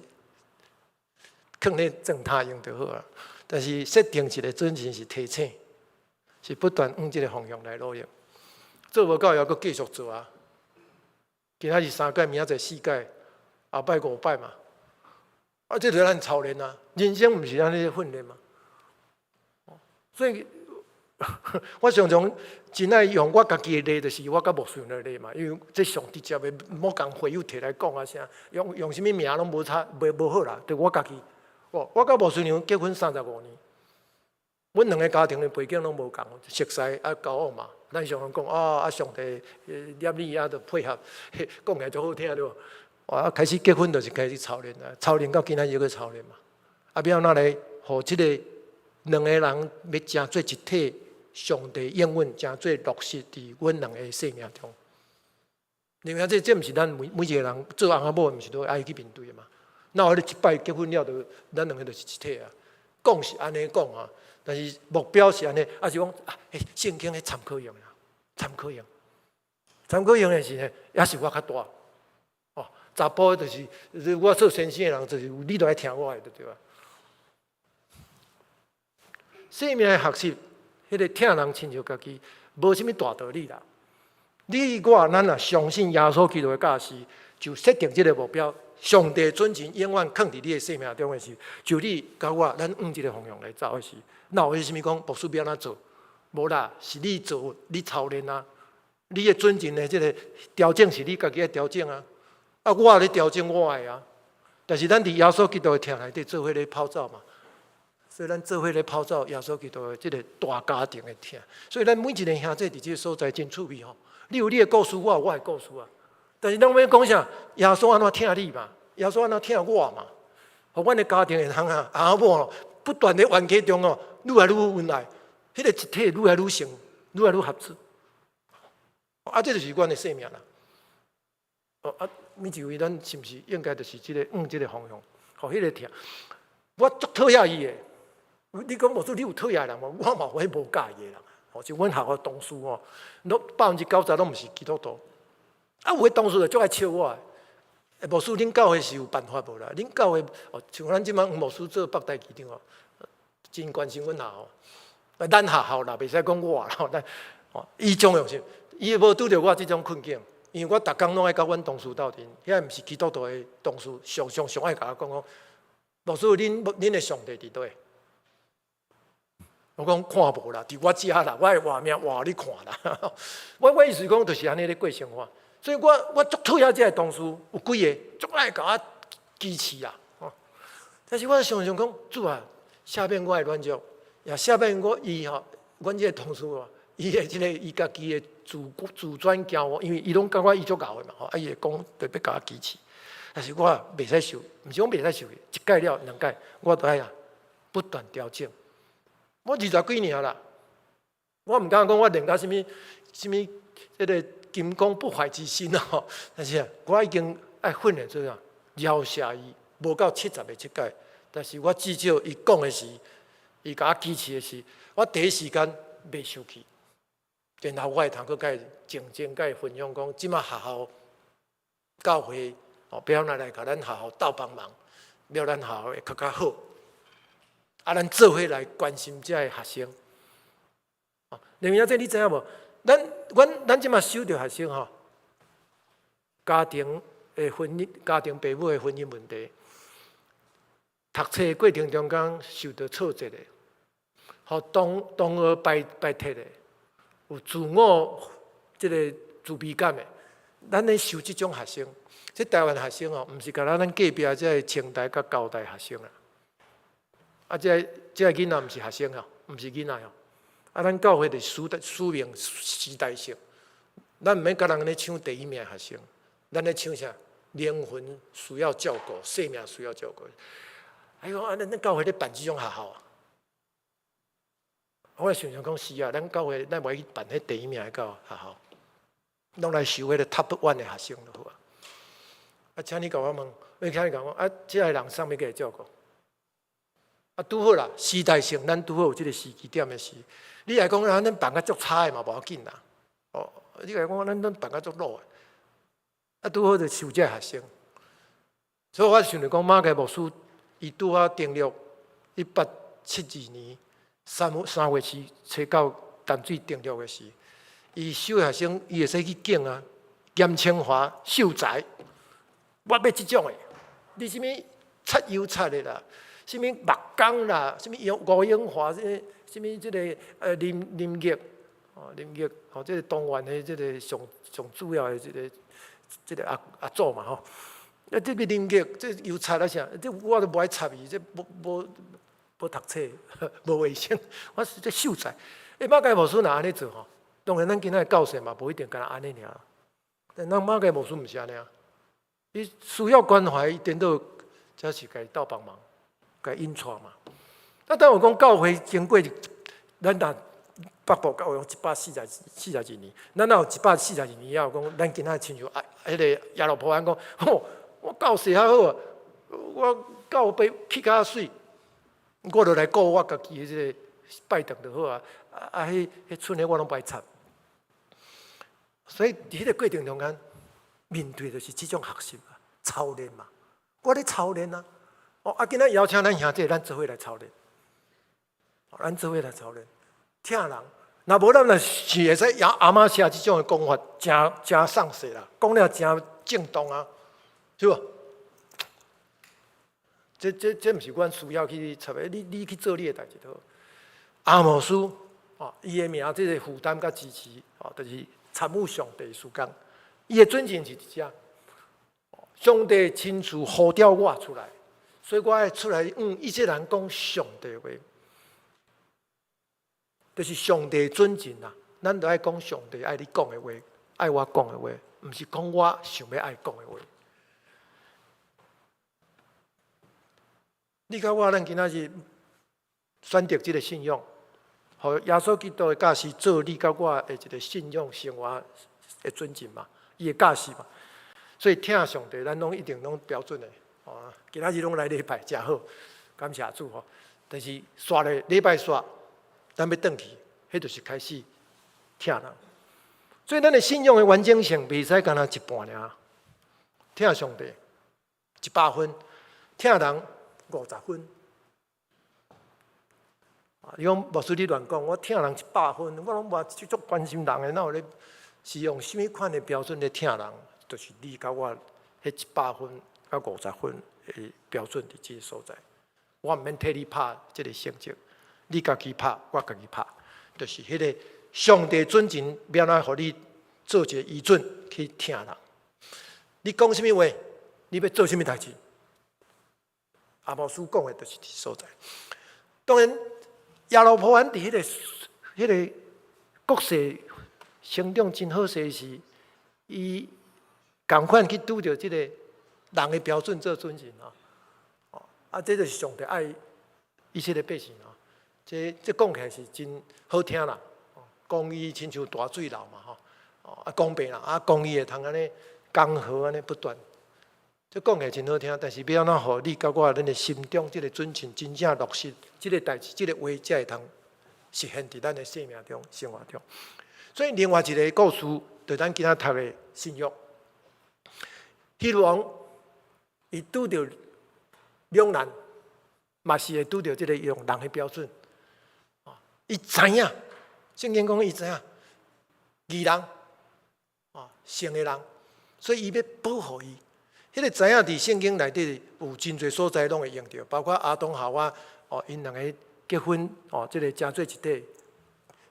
囥咧裝他用就好啊。但是設定一個準繩是提醒，是不斷往這個方向來努力。做無夠，猶閣繼續做啊。今仔日三擺，明仔載四擺，後擺五擺嘛。啊，這就是咱操練啊。人生毋是按呢訓練嘛。所以，我常常真愛用我家己的例，就是我佮牧師的例嘛。因為這上直接的，莫共會友提來講啊啥，用用啥物名攏無差，袂無好啦。就我家己，我佮牧師娘結婚35年，阮兩个家庭的背景攏無仝，熟似啊交往嘛。咱常常講啊，上帝念你啊，就配合，講起來足好聽對無？啊，開始結婚就是開始操練啊，操練到今仔日閣操練嘛。啊，欲按怎來，予這个兩个人欲成做一體，上帝應允成做落實佇阮兩个生命中。另外，這毋是咱每每一个人做翁仔某，毋是都愛去面對的嘛？哪有彼一擺結婚了，就咱兩个就是一體啊？講是按呢講啊，但是目標是按呢，抑是講啊？聖經彼參考用啊，參考用，參考用的是呢，也是我較大。哦，查埔就是我做先生的人，就是你都愛聽我的，對吧？生命的學習，彼个疼人親像家己，無啥物大道理啦。你我咱若相信耶穌基督的教示，就設定這个目標，上帝準繩永遠囥佇你的生命中的時，就你佮我，咱往這个方向來走的時，哪有啥物講牧師欲按怎做？無啦，是你做，你操練啊，你的準繩的這个調整是你家己愛調整啊，啊，我咧調整我的啊。但是咱佇耶穌基督的疼內底做伙咧跑走嘛。所以咱做伙咧跑走耶穌基督的這个大家庭的疼。所以咱每一个兄弟佇這个所在真趣味吼。你有你的故事，我有我的故事啊。但是咱欲講啥？耶穌按怎疼你嘛？耶穌按怎疼我嘛？予阮的家庭會通啊，翁仔某不斷的冤家中哦，愈來愈恩愛，彼个一體愈來愈成，愈來愈合作。啊，這就是阮的生命啦。哦啊，每一位咱是毋是應該就是這个往這个方向，予彼个疼。我足討厭伊的。你講牧師，你有討厭人無？我嘛有彼無佮意的人。哦，就阮學校同事哦，攏90%攏毋是基督徒。啊，有的同事就足愛笑我的。牧師，恁教會是有辦法無啦？恁教會哦，像咱這擺黃牧師做北台區長哦，真關心阮學校。啊，咱學校啦，袂使講我啦，咱哦，伊種用心，伊無拄著我這種困境，因為我逐工攏愛佮阮同事鬥陣，遐毋是基督徒的同事，常常上愛共我講講，牧師，恁的上帝佇佗？我講看無啦，佇我遮啦，我會活命活予你看啦。我意思講就是按呢咧過生活，所以我足討厭這个同事，有幾个足愛共我支持啊。但是我常常講，主啊，赦免我的軟弱，也赦免我伊吼，阮這个同事哦，伊的這个伊家己的自尊驕傲，因為伊攏感覺伊足𠢕的嘛，吼，啊伊會講特別共我支持，但是我袂使受，毋是講袂使受，一擺了兩擺，我都愛啊不斷調整。我二十幾年啦，我毋敢講我練到啥物啥物，這个金剛不壞之身哦。但是啊，我已經愛訓練做啥，饒赦伊，無夠七十个七擺，但是我至少伊講的是，伊共我支持的是，我第一時間袂生氣，然後我會通閣共伊靜靜共伊分享講，這馬學校教會哦，欲按怎來共咱學校鬥幫忙，欲咱學校會較較好。啊，咱做伙來關心這个學生。哦，林明這你知影無？咱阮咱這馬收著學生吼，家庭的婚姻、家庭父母的婚姻問題，讀冊過程中間受著挫折的，予同同學排排斥的，有自我這个自卑感的，咱咧收這種學生，這台灣學生哦，毋是共咱隔壁這个清大佮交大學生啊，啊，這个這个囡仔毋是學生哦，毋是囡仔哦，啊，咱教會就是使使命時代性，咱毋免共人咧搶第一名學生，咱咧搶啥？靈魂需要照顧，生命需要照顧。哎喲，啊，咱咱教會咧辦這種學校啊？我想想講是啊，咱教會咱無愛去辦彼第一名的教學校，攏來收彼个 top one 的學生就好啊。啊，請你共我問，你請你共我啊，這个人啥物叫會照顧？啊，拄好啦，時代性，咱拄好有這个時機點的時。你來講，咱辦較足差的嘛無要緊啦。哦，你來講，咱咱辦較足老的，啊，拄好就收這个學生。所以我想著講，馬偕牧師伊拄好登陸1872年三月初到淡水登陸的時，伊收學生，伊會使去揀啊，嚴清華秀才，我欲這種的，你啥物插油漆的啦，啥物木工啦，啥物吳英華，啥物啥物這个林林玉，哦林玉，哦這个東園的這个上上主要的這个這个阿阿祖嘛吼。啊，這个林玉，這油漆啊啥，這我都無愛插伊，這無無無讀冊，無衛生，我是這秀才。欸，馬偕牧師若按呢做吼，當然咱今仔的教授嘛，無一定干焦按呢爾。但咱馬偕牧師毋是按呢啊，伊需要關懷，伊顛倒才是共伊鬥幫忙，共伊引帶嘛。啊，當有講教會經過，咱若北部教會142年，咱若有一百四十二年了後，講咱今仔親像啊，彼个耶羅波安講，吼，我教勢較好啊，我教會起較媠，我就來顧我家己的這个拜堂就好啊，啊啊，彼彼村的我攏無愛插。所以佇彼个過程中間，面對就是這種學習啊，操練嘛。我咧操練啊，哦啊，今仔邀請咱兄弟，咱做伙來操練，咱做伙來操練，疼人。若無咱若是會使亞阿瑪謝這種的講法，誠誠喪勢啦，講了誠正當啊，是無？這這這毋是阮需要去插的，你你去做你的代誌就好。阿摩司哦，伊的名這個負擔佮支持哦，就是參與上帝事工。伊的準繩是佇遮，上帝親自呼召我出來，所以我愛出來向一切人講上帝話，就是上帝準繩啊！咱著愛講上帝愛你講的話，愛我講的話，毋是講我想欲愛講的話。你佮我，咱今仔日選擇這个信仰，予耶穌基督的教示做你佮我的一个信仰生活的準繩嘛，伊的教示嘛。所以疼上帝，咱攏一定攏標準的。哦，今仔日攏來禮拜，誠好，感謝主吼。但是煞咧禮拜煞，咱欲轉去，彼就是開始疼人。所以咱的信仰的完整性，袂使干焦一半爾。疼上帝100分，疼人50分。你講牧師你亂講，我疼人100分，我攏無足關心人的，哪有咧是用啥物款的標準咧疼人？就是你佮我彼100分佮50分的標準佇這个所在。我毋免替你拍這个成績，你家己拍，我家己拍，就是彼个上帝準繩，欲按怎予你做一個依準去疼人。你講啥物話，你欲做啥物代誌？阿摩司講的就是佇所在。當然，耶羅波安佇彼个彼个國勢成長真好勢時，伊仝款去拄著這个人的標準做準繩啊！啊，這就是上帝愛以色列百姓啊！這這講起來是真好聽啦，公義親像大水流嘛吼，啊公平啦，啊公義會通按呢江河按呢不斷。這講起來真好聽，但是欲按怎予你佮我咱的心中這个準繩真正落實，這个代誌，這个話才會通實現佇咱的生命中、生活中。所以另外一个故事，就咱今仔讀的新約。希律王伊拄著兩難，嘛是會拄著這个用人的標準。伊知影，聖經講伊知影，義人，聖的人，所以伊欲保護伊。彼个知影佇聖經內底有真濟所在攏會用著，包括亞當夏娃哦，𪜶兩个結婚哦，這个成做一體，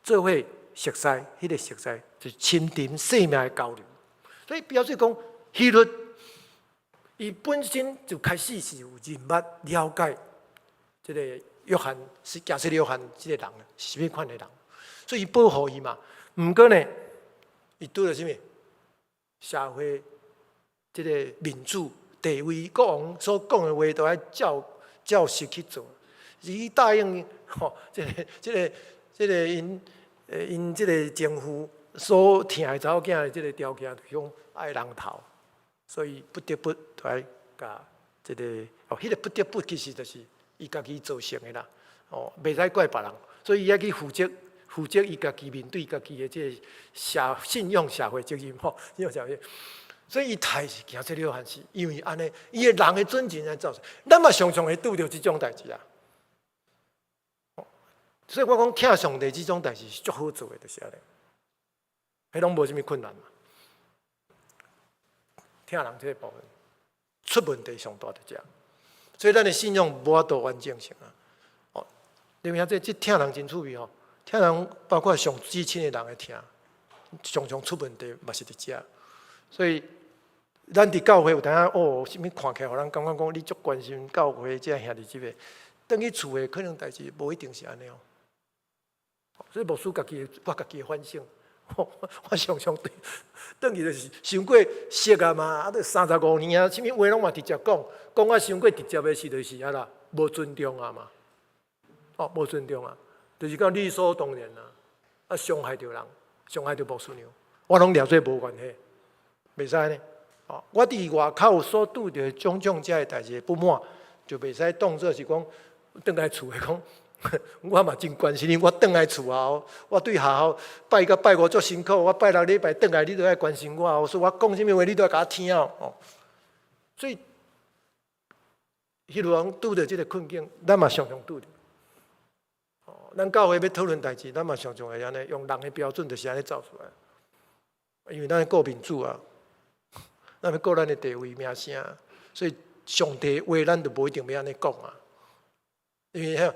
做伙熟似，彼个熟似就是親近生命的交流。所以表示講，希律伊本身就開始是有認捌了解這个約翰是耶穌約翰這个人是啥物款的人，所以伊保護伊嘛。毋過呢，伊拄著啥物？社會這个民主地位，國王所講的話都愛照照實去做。伊答應吼，這个𪜶這个情婦所疼的查某囝的這个條件，就是講愛人頭，所以不得不就愛共這个哦，彼个不得不其實就是伊家己造成的啦。哦，袂使怪別人，所以伊愛去負責伊家己面對家己的這个社信用社會責任吼，信用社會。所以伊刣是行這個約翰是因為按呢，伊的人的準繩來造成。咱嘛常常會拄著這種代誌啊。所以我講疼上帝這種代誌是足好做的，就是按呢。彼攏無啥物困難嘛。疼人這個部分出問題上大佇遮，所以咱的信仰無法度完整性啊。哦，你明這疼人真趣味吼，疼人包括上至親的人的疼，常常出問題嘛是佇遮。所以咱佇教會有當哦，啥物看起來予人感覺講你足關心教會這兄弟姊妹，轉去厝的可能代誌無一定是按呢哦。所以牧師家己，我家己的反省，我常常對轉去就是傷過熟啊嘛，啊，都35年啊，啥物話攏嘛直接講，講啊傷過直接的是就是啊啦，無尊重啊嘛，哦，無尊重啊，就是講理所當然啊，啊傷害著人，傷害著牧師娘，我攏掠做無關係，袂使呢。哦，我佇外口所拄著種種遮的代誌不滿，就袂使當做是講轉來厝的講。我嘛真關心你，我轉來厝啊，我對學校拜甲拜五足辛苦，我拜六禮拜轉來，你都愛關心我哦。所以我講啥物話，你都愛共我聽哦。所以，彼律王拄著這个困境，咱嘛常常拄著。哦，咱教會欲討論代誌，咱嘛常常會按呢，用人的標準就是按呢走出來。因為咱顧民主啊，咱欲顧咱的地位名聲，所以上帝話咱就無一定欲按呢講啊。因為遐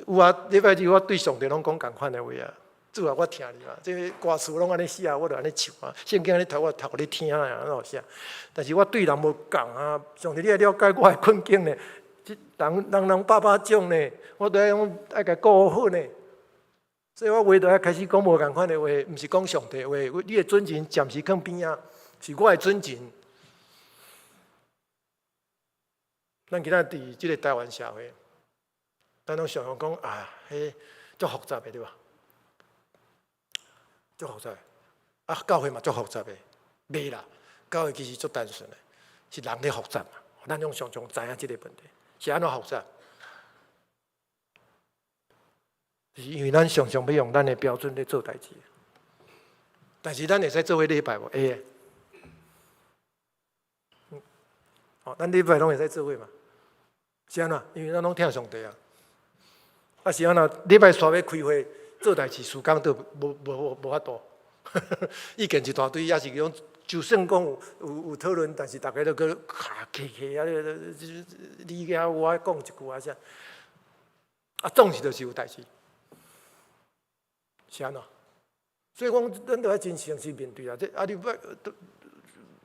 有啊，禮拜日我對上帝攏講仝款的話啊，主啊，我疼你嘛。這个歌詞攏按呢寫啊，我就按呢唱啊。聖經按呢讀，我讀予你聽啊，按怎寫？但是我對人無仝啊。上帝，你愛了解我的困境呢？這人人人百百種呢，我都愛講愛共顧好呢。所以我話就愛開始講無仝款的話，毋是講上帝話。你的準繩暫時囥邊仔，是我的準繩。咱今仔佇這个台灣社會。咱攏常常講啊，彼足複雜的對吧？足複雜的，啊，教會嘛足複雜的，袂啦，教會其實足單純的，是人咧複雜嘛。咱攏常常知影這个問題，是按怎複雜？是因為咱常常欲用咱的標準咧做代誌，但是咱會使做伙禮拜無？會的。哦，咱禮拜攏會使做伙嘛？是按怎？因為咱攏疼上帝啊。啊是按怎？禮拜煞欲開會做代誌，時間都無法度，意見一大堆，抑是講就算講有討論，但是逐家都閣卡客氣啊！你遐我講一句啊啥？啊，總是就是有代誌，是按怎？所以講，咱都愛真誠實面對啊！這啊，你莫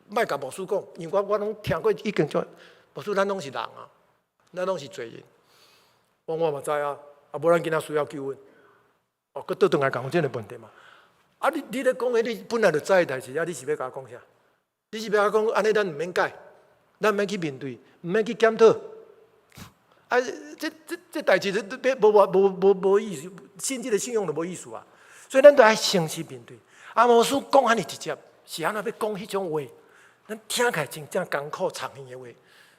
莫共牧師講，因為我攏聽過已經做牧師，咱攏是人啊，咱攏是罪人，我嘛知啊。啊，無咱今仔需要救恩，哦，閣倒轉來講這个問題嘛。啊，你咧講彼，你本來就知的代誌，啊，你是欲共我講啥？你是欲共我講按呢，咱毋免改，咱毋免去面對，毋免去檢討。啊，這代誌都無無無無意思，信這个信仰就無意思啊。所以咱都愛誠實面對。啊，牧師講按呢直接，是按怎欲講彼種話？咱聽起來真正艱苦殘忍的話，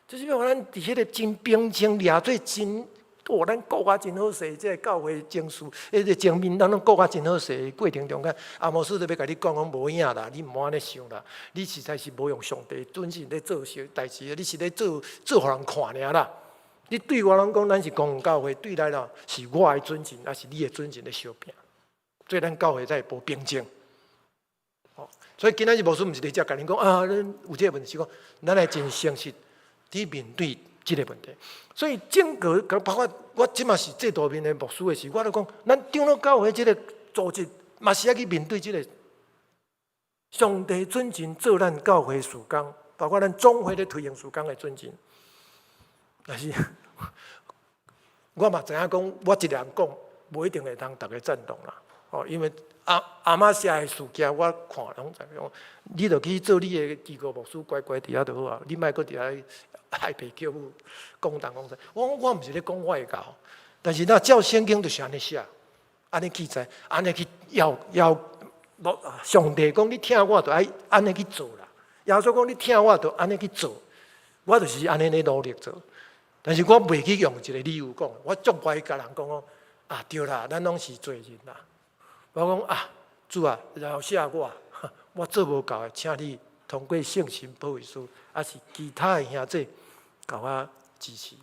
就是講咱佇彼個真平靜、掠做真，哦，咱顧甲真好勢，這個教會情緒，彼個情面，咱攏顧甲真好勢的過程中間，阿摩司就欲共你講講無影啦，你毋好按呢想啦，你實在是無用上帝準繩咧做事代誌，你是咧做做予人看爾啦。你對外攏講咱是公教會，對內啦是我的準繩，抑是你的準繩咧相拼，所以咱教會才會無平靜。所以今仔日牧師毋是佇遮共恁講啊，恁有這個問題，是講咱來真誠實佇面對這個問題。所以整個包括我這馬是制度面的牧師的時，我都講，咱長老教會這個組織嘛是愛去面對這個上帝準繩做咱教會事工，包括咱總會咧推行事工的準繩。但是我嘛知影講，我一個人講，無一定會通逐家贊同啦。哦，因為阿瑪西亞的事件，我看攏知影。你著去做你的機構牧師，乖乖佇遐就好啊。你莫閣佇遐害爸叫母講東講西。我毋是咧講我的教，但是若照聖經就是按呢寫，按呢記載，按呢去要要。上帝講你聽我，就愛按呢去做啦。耶穌講你聽我，就按呢去做。我就是按呢咧努力做。但是我袂去用一個理由講，我足無愛共人講講啊，對啦，咱攏是罪人啦。我講啊，主啊，饒赦我，我做無夠的，請你通過聖神保惠師，抑是其他的兄弟，共我支持，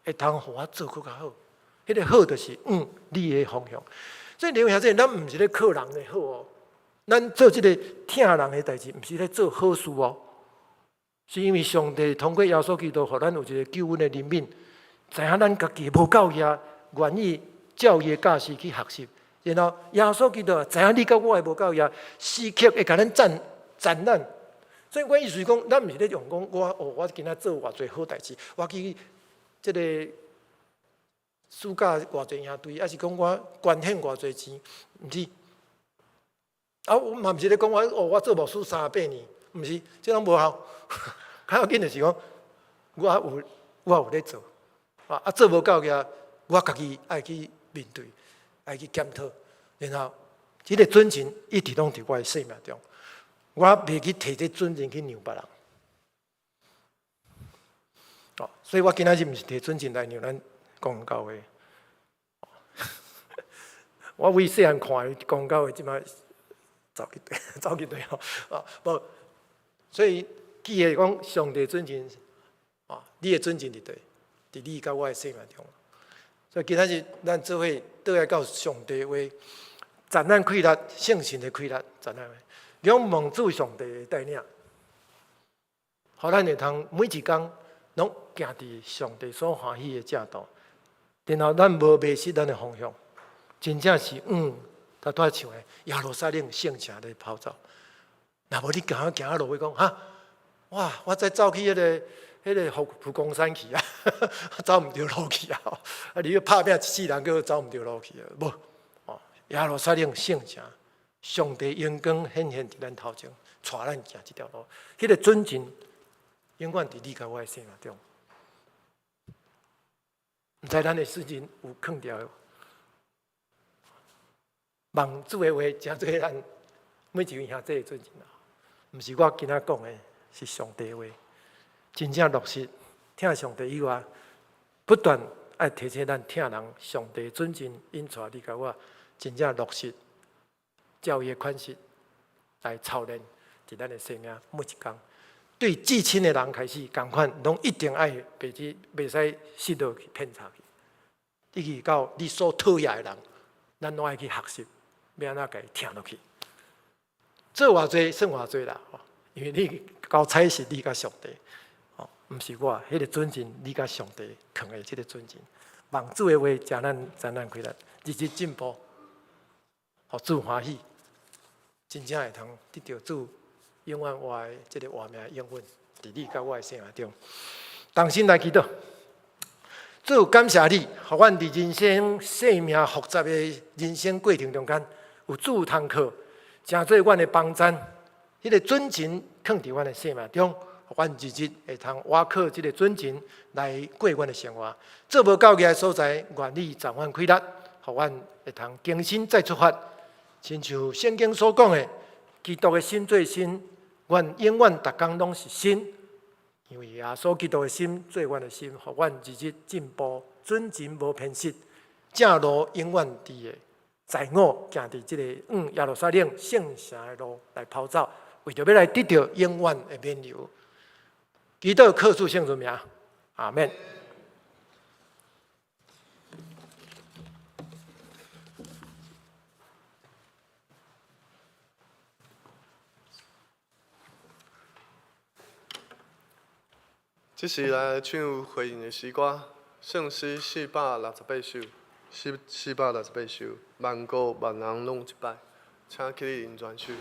會通予我做閣較好。彼個好就是嗯，你的方向。所以兩位兄弟，咱毋是咧靠人的好哦，咱做這个疼人的代誌，毋是咧做好事哦。是因為上帝通過耶穌基督，予咱有一個救恩的憐憫，知影咱家己無夠額，願意照伊的教示去學習。然後耶穌基督知影你佮我的無夠額，時刻會共咱讚讚咱。所以我意思是講，咱毋是咧用講我哦，我今仔做偌濟好代誌，我去這個暑假偌濟營隊，抑是講我捐獻偌濟錢，毋是。啊，我嘛毋是咧講我哦，我做牧師38年，毋是，這攏無效。較要緊就是講，我有咧做，啊做無夠額，我家己愛去面對，愛去檢討，然後這個準繩一直攏佇我的生命中，我袂去提這準繩去讓別人。哦，所以我今仔日毋是提準繩來讓咱公教會。我為細漢看的公教會，這擺走去對，走去對吼，啊，無，所以記得講上帝準繩，啊，你的準繩佇佗？佇你佮我的生命中。所以今仔日咱做伙倒來到上帝話，讚咱氣力，聖神的氣力，讚咱。仰望主上帝的帶領，予咱會通每一工攏行佇上帝所歡喜的正道，然後咱無迷失咱的方向，真正是嗯，拄拄仔唱的耶路撒冷聖城咧跑走。若無你行行路會講哈，哇！我再走去彼個佛光山去啊，走毋著路去啊！啊，你欲拍拚一世人，閣走毋著路去啊！無，哦，耶路撒冷聖城，上帝榮光顯現佇咱頭前，帶咱行這條路。彼個準繩永遠佇你佮我的生命中。毋知咱的時間有囥著，望主的話，成做咱每一位兄弟的準繩啊！毋是我今仔講的，是上帝話，真正落實疼上帝以外，不斷愛提醒咱疼人，上帝準繩引帶你佮我，真正落實照伊的款式來操練，佇咱的生命每一工。對至親的人開始，仝款攏一定愛袂去，袂使失落去偏差去，一直到你所討厭的人，咱攏愛去學習，欲按怎共伊疼落去。做偌濟算偌濟啦，因為你交差是你佮上帝，哦，毋是我。彼個準繩你佮上帝囥的這個準繩，望主的話，誠咱讚咱氣力，日日進步，予主歡喜，真正會通得著主永遠活的這個活命應允，佇你佮我的生命中。同心來祈禱，主感謝你，予阮佇人生生命複雜的人生過程中間，有主通靠，成做阮的幫贊。彼個準繩囥佇阮的生命中，予阮日日會通倚靠這個準繩來過阮的生活。做無夠額的所在，願你賜阮氣力，予阮會通重新再出發。親像聖經所講的，基督的心做心，願永遠逐工攏是新，因為耶穌基督的心做阮的心，予阮日日進步，準繩無偏失，正路永遠佇的，載我行佇這個往耶路撒冷聖城的路來跑走，為著欲來得著永遠的免猶。祈禱靠主聖主名，阿們。這時來唱回應的詩歌，聖詩468首，468首，萬國萬人攏一擺，請起立𪜶全手。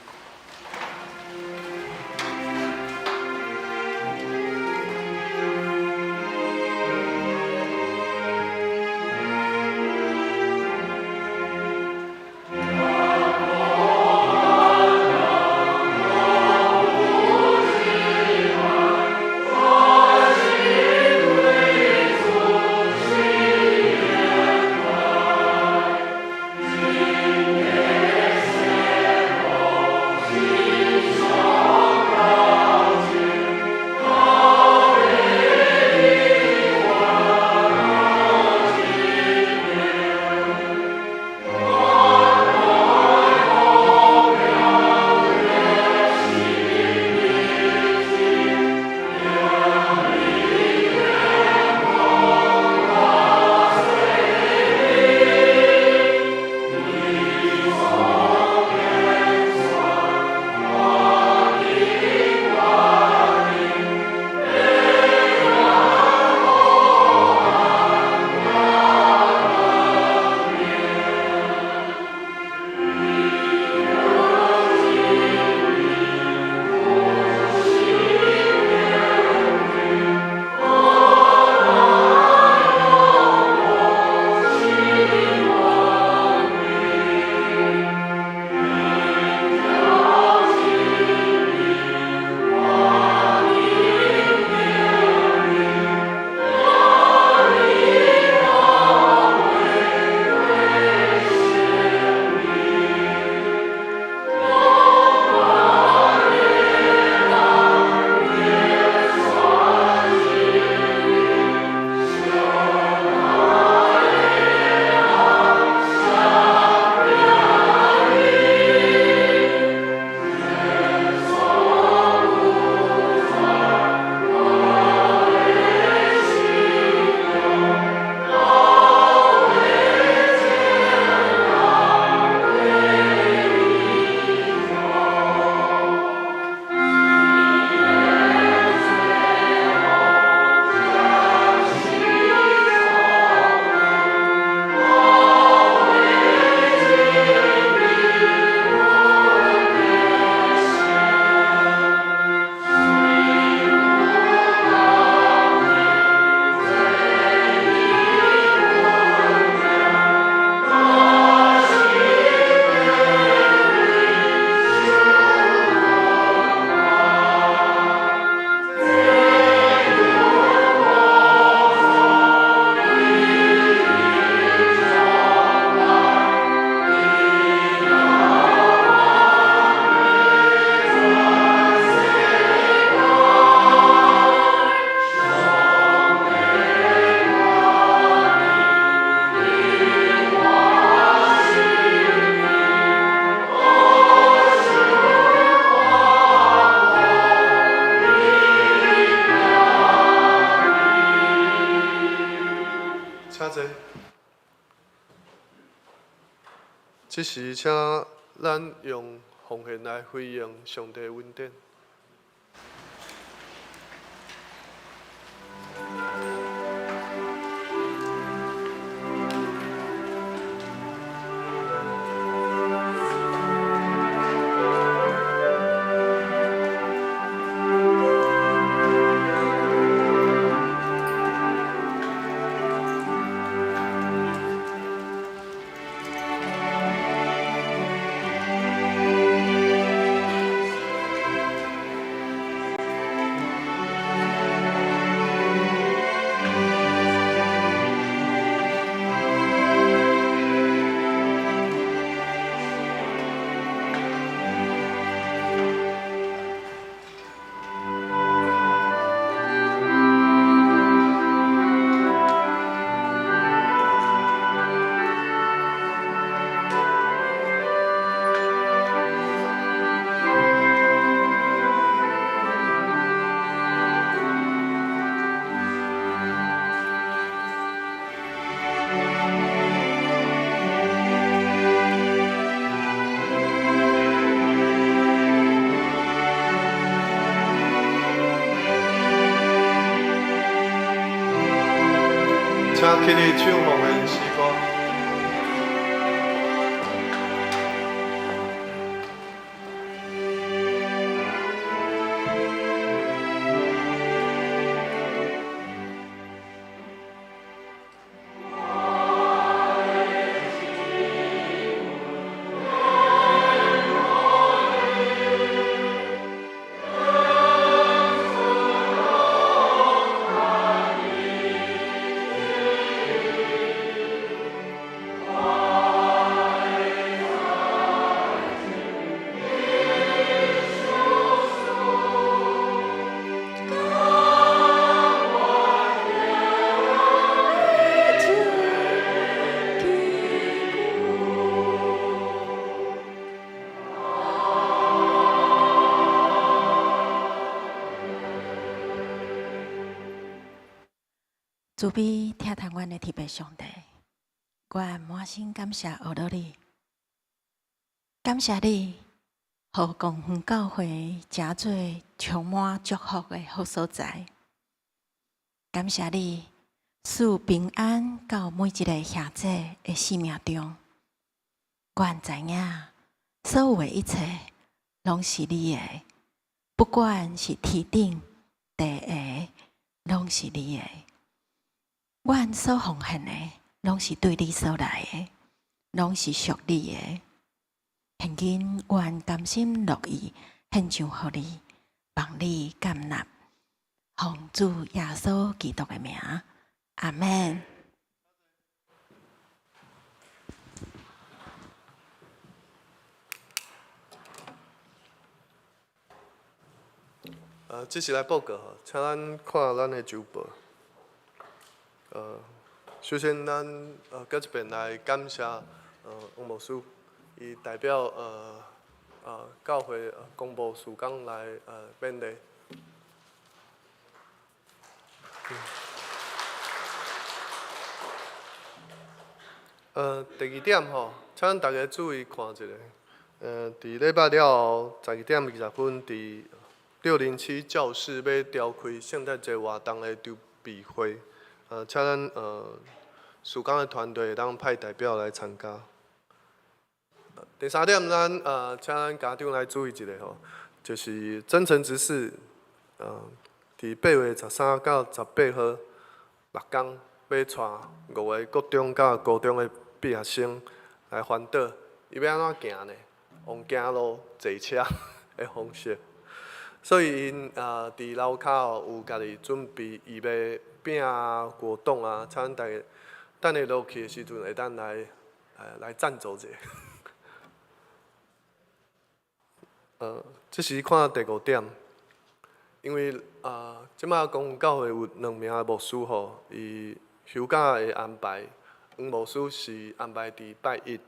請坐。這時，請咱用奉獻來回應上帝恩典。起立唱奉獻詩歌。 慈悲疼惜阮的天父上帝，我滿心感謝阿羅你，感謝你，予公園教會成做充滿祝福的好所在。感謝你賜平安到每一个兄弟的生命中。阮知影所有的一切攏是你的，不管是天頂地下，攏是你的。阮所奉獻的，攏是對你所來的，攏是屬你的。現今阮甘心樂意獻上予你，望你接納，奉主耶穌基督的名，阿們。這是來報告吼，請咱看咱的週報。首先咱閣一遍來感謝黃牧師，伊代表教會公布事工來勉勵。第二點吼，請咱大家注意看一下。佇禮拜了後，12點20分，佇607教室欲召開聖誕節活動的籌備會。請咱事工的團隊會當派代表來參加。第三點，咱請咱家長來注意一下吼，就是真誠執事，佇8月13到18號六工，欲帶五个國中佮高中的畢業生來環島，伊欲按怎行呢？用行路坐車的方式。所以𪜶佇樓跤哦有家己準備預備餅啊、果凍啊，請咱大家等下落去的時陣會當來贊助者。這是看第五點，因為啊，這擺公教會有兩名牧師吼，伊休假的安排，黃牧師是安排佇拜一，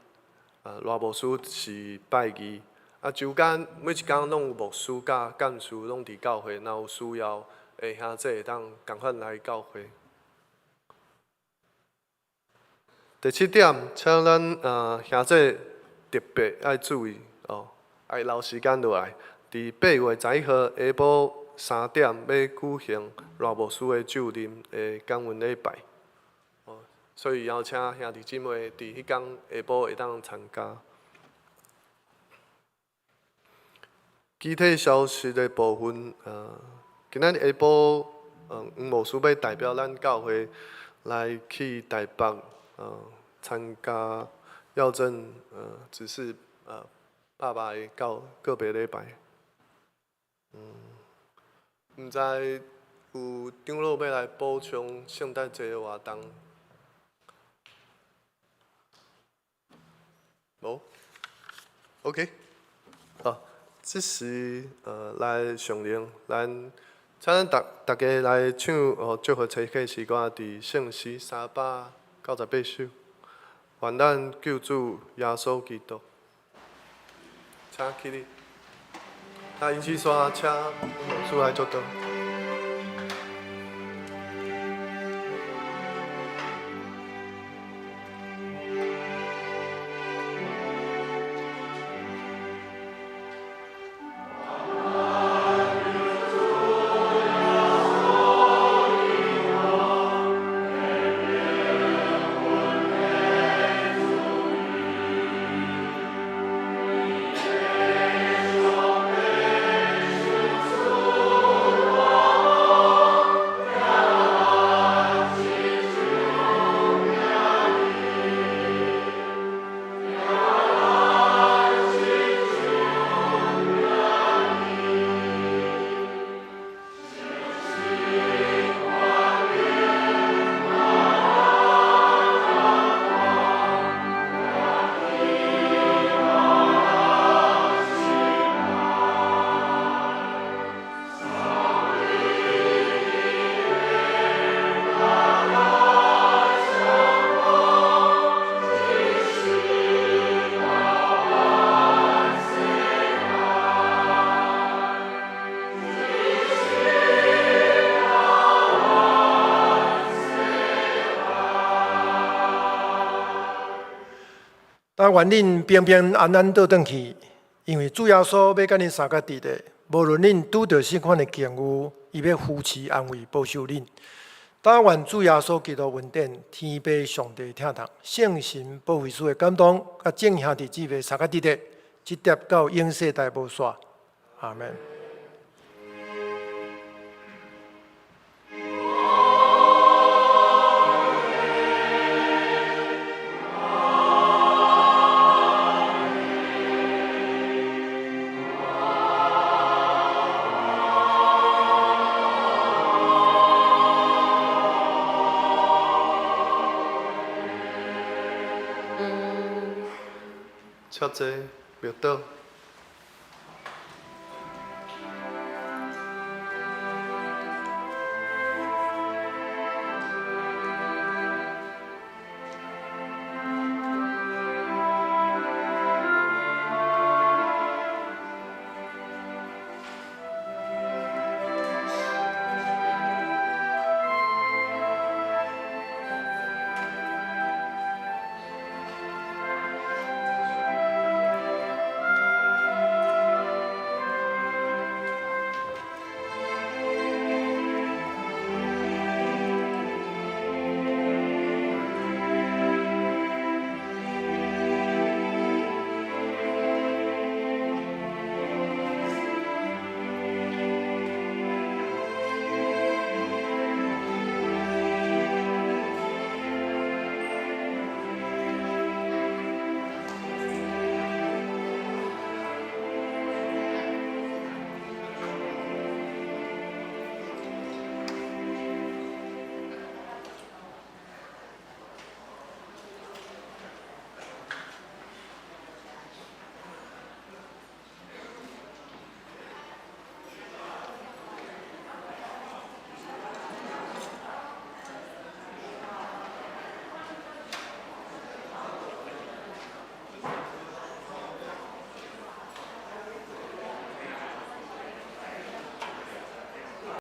賴牧師是拜二。啊，周間每一工攏有牧師佮幹事攏佇教會，若有需要的兄弟會當仝款來教會。第七點，請咱兄弟特別愛注意哦，愛留時間落來。佇8月11號下晡3點，欲舉行賴牧師的就任的感恩禮拜。哦，所以邀請兄弟姊妹佇彼工下晡會當參加。具體消息的部分，今仔日下晡，黃牧師欲代表咱教會來去台北，參加耀正執事爸爸的告告別禮拜。毋知有長老欲來補充聖誕節的活動？無？OK，好。這時，來上靈，咱請咱逐逐家來唱哦，祝福齊啟詩歌，佇聖詩398首，願咱救主耶穌基督，請起立。那因此說，請牧師來祝禱。但願恁平平安安倒轉去，因為主耶穌欲佮恁相佮佇咧，無論恁拄著啥款的境遇，伊欲扶持、安慰、保守恁。但願主耶穌基督恩典、天父上帝疼痛、聖神保惠師的感動，佮眾兄弟姊妹相佮佇咧，直直到永世代無煞。阿門。切坐，默禱。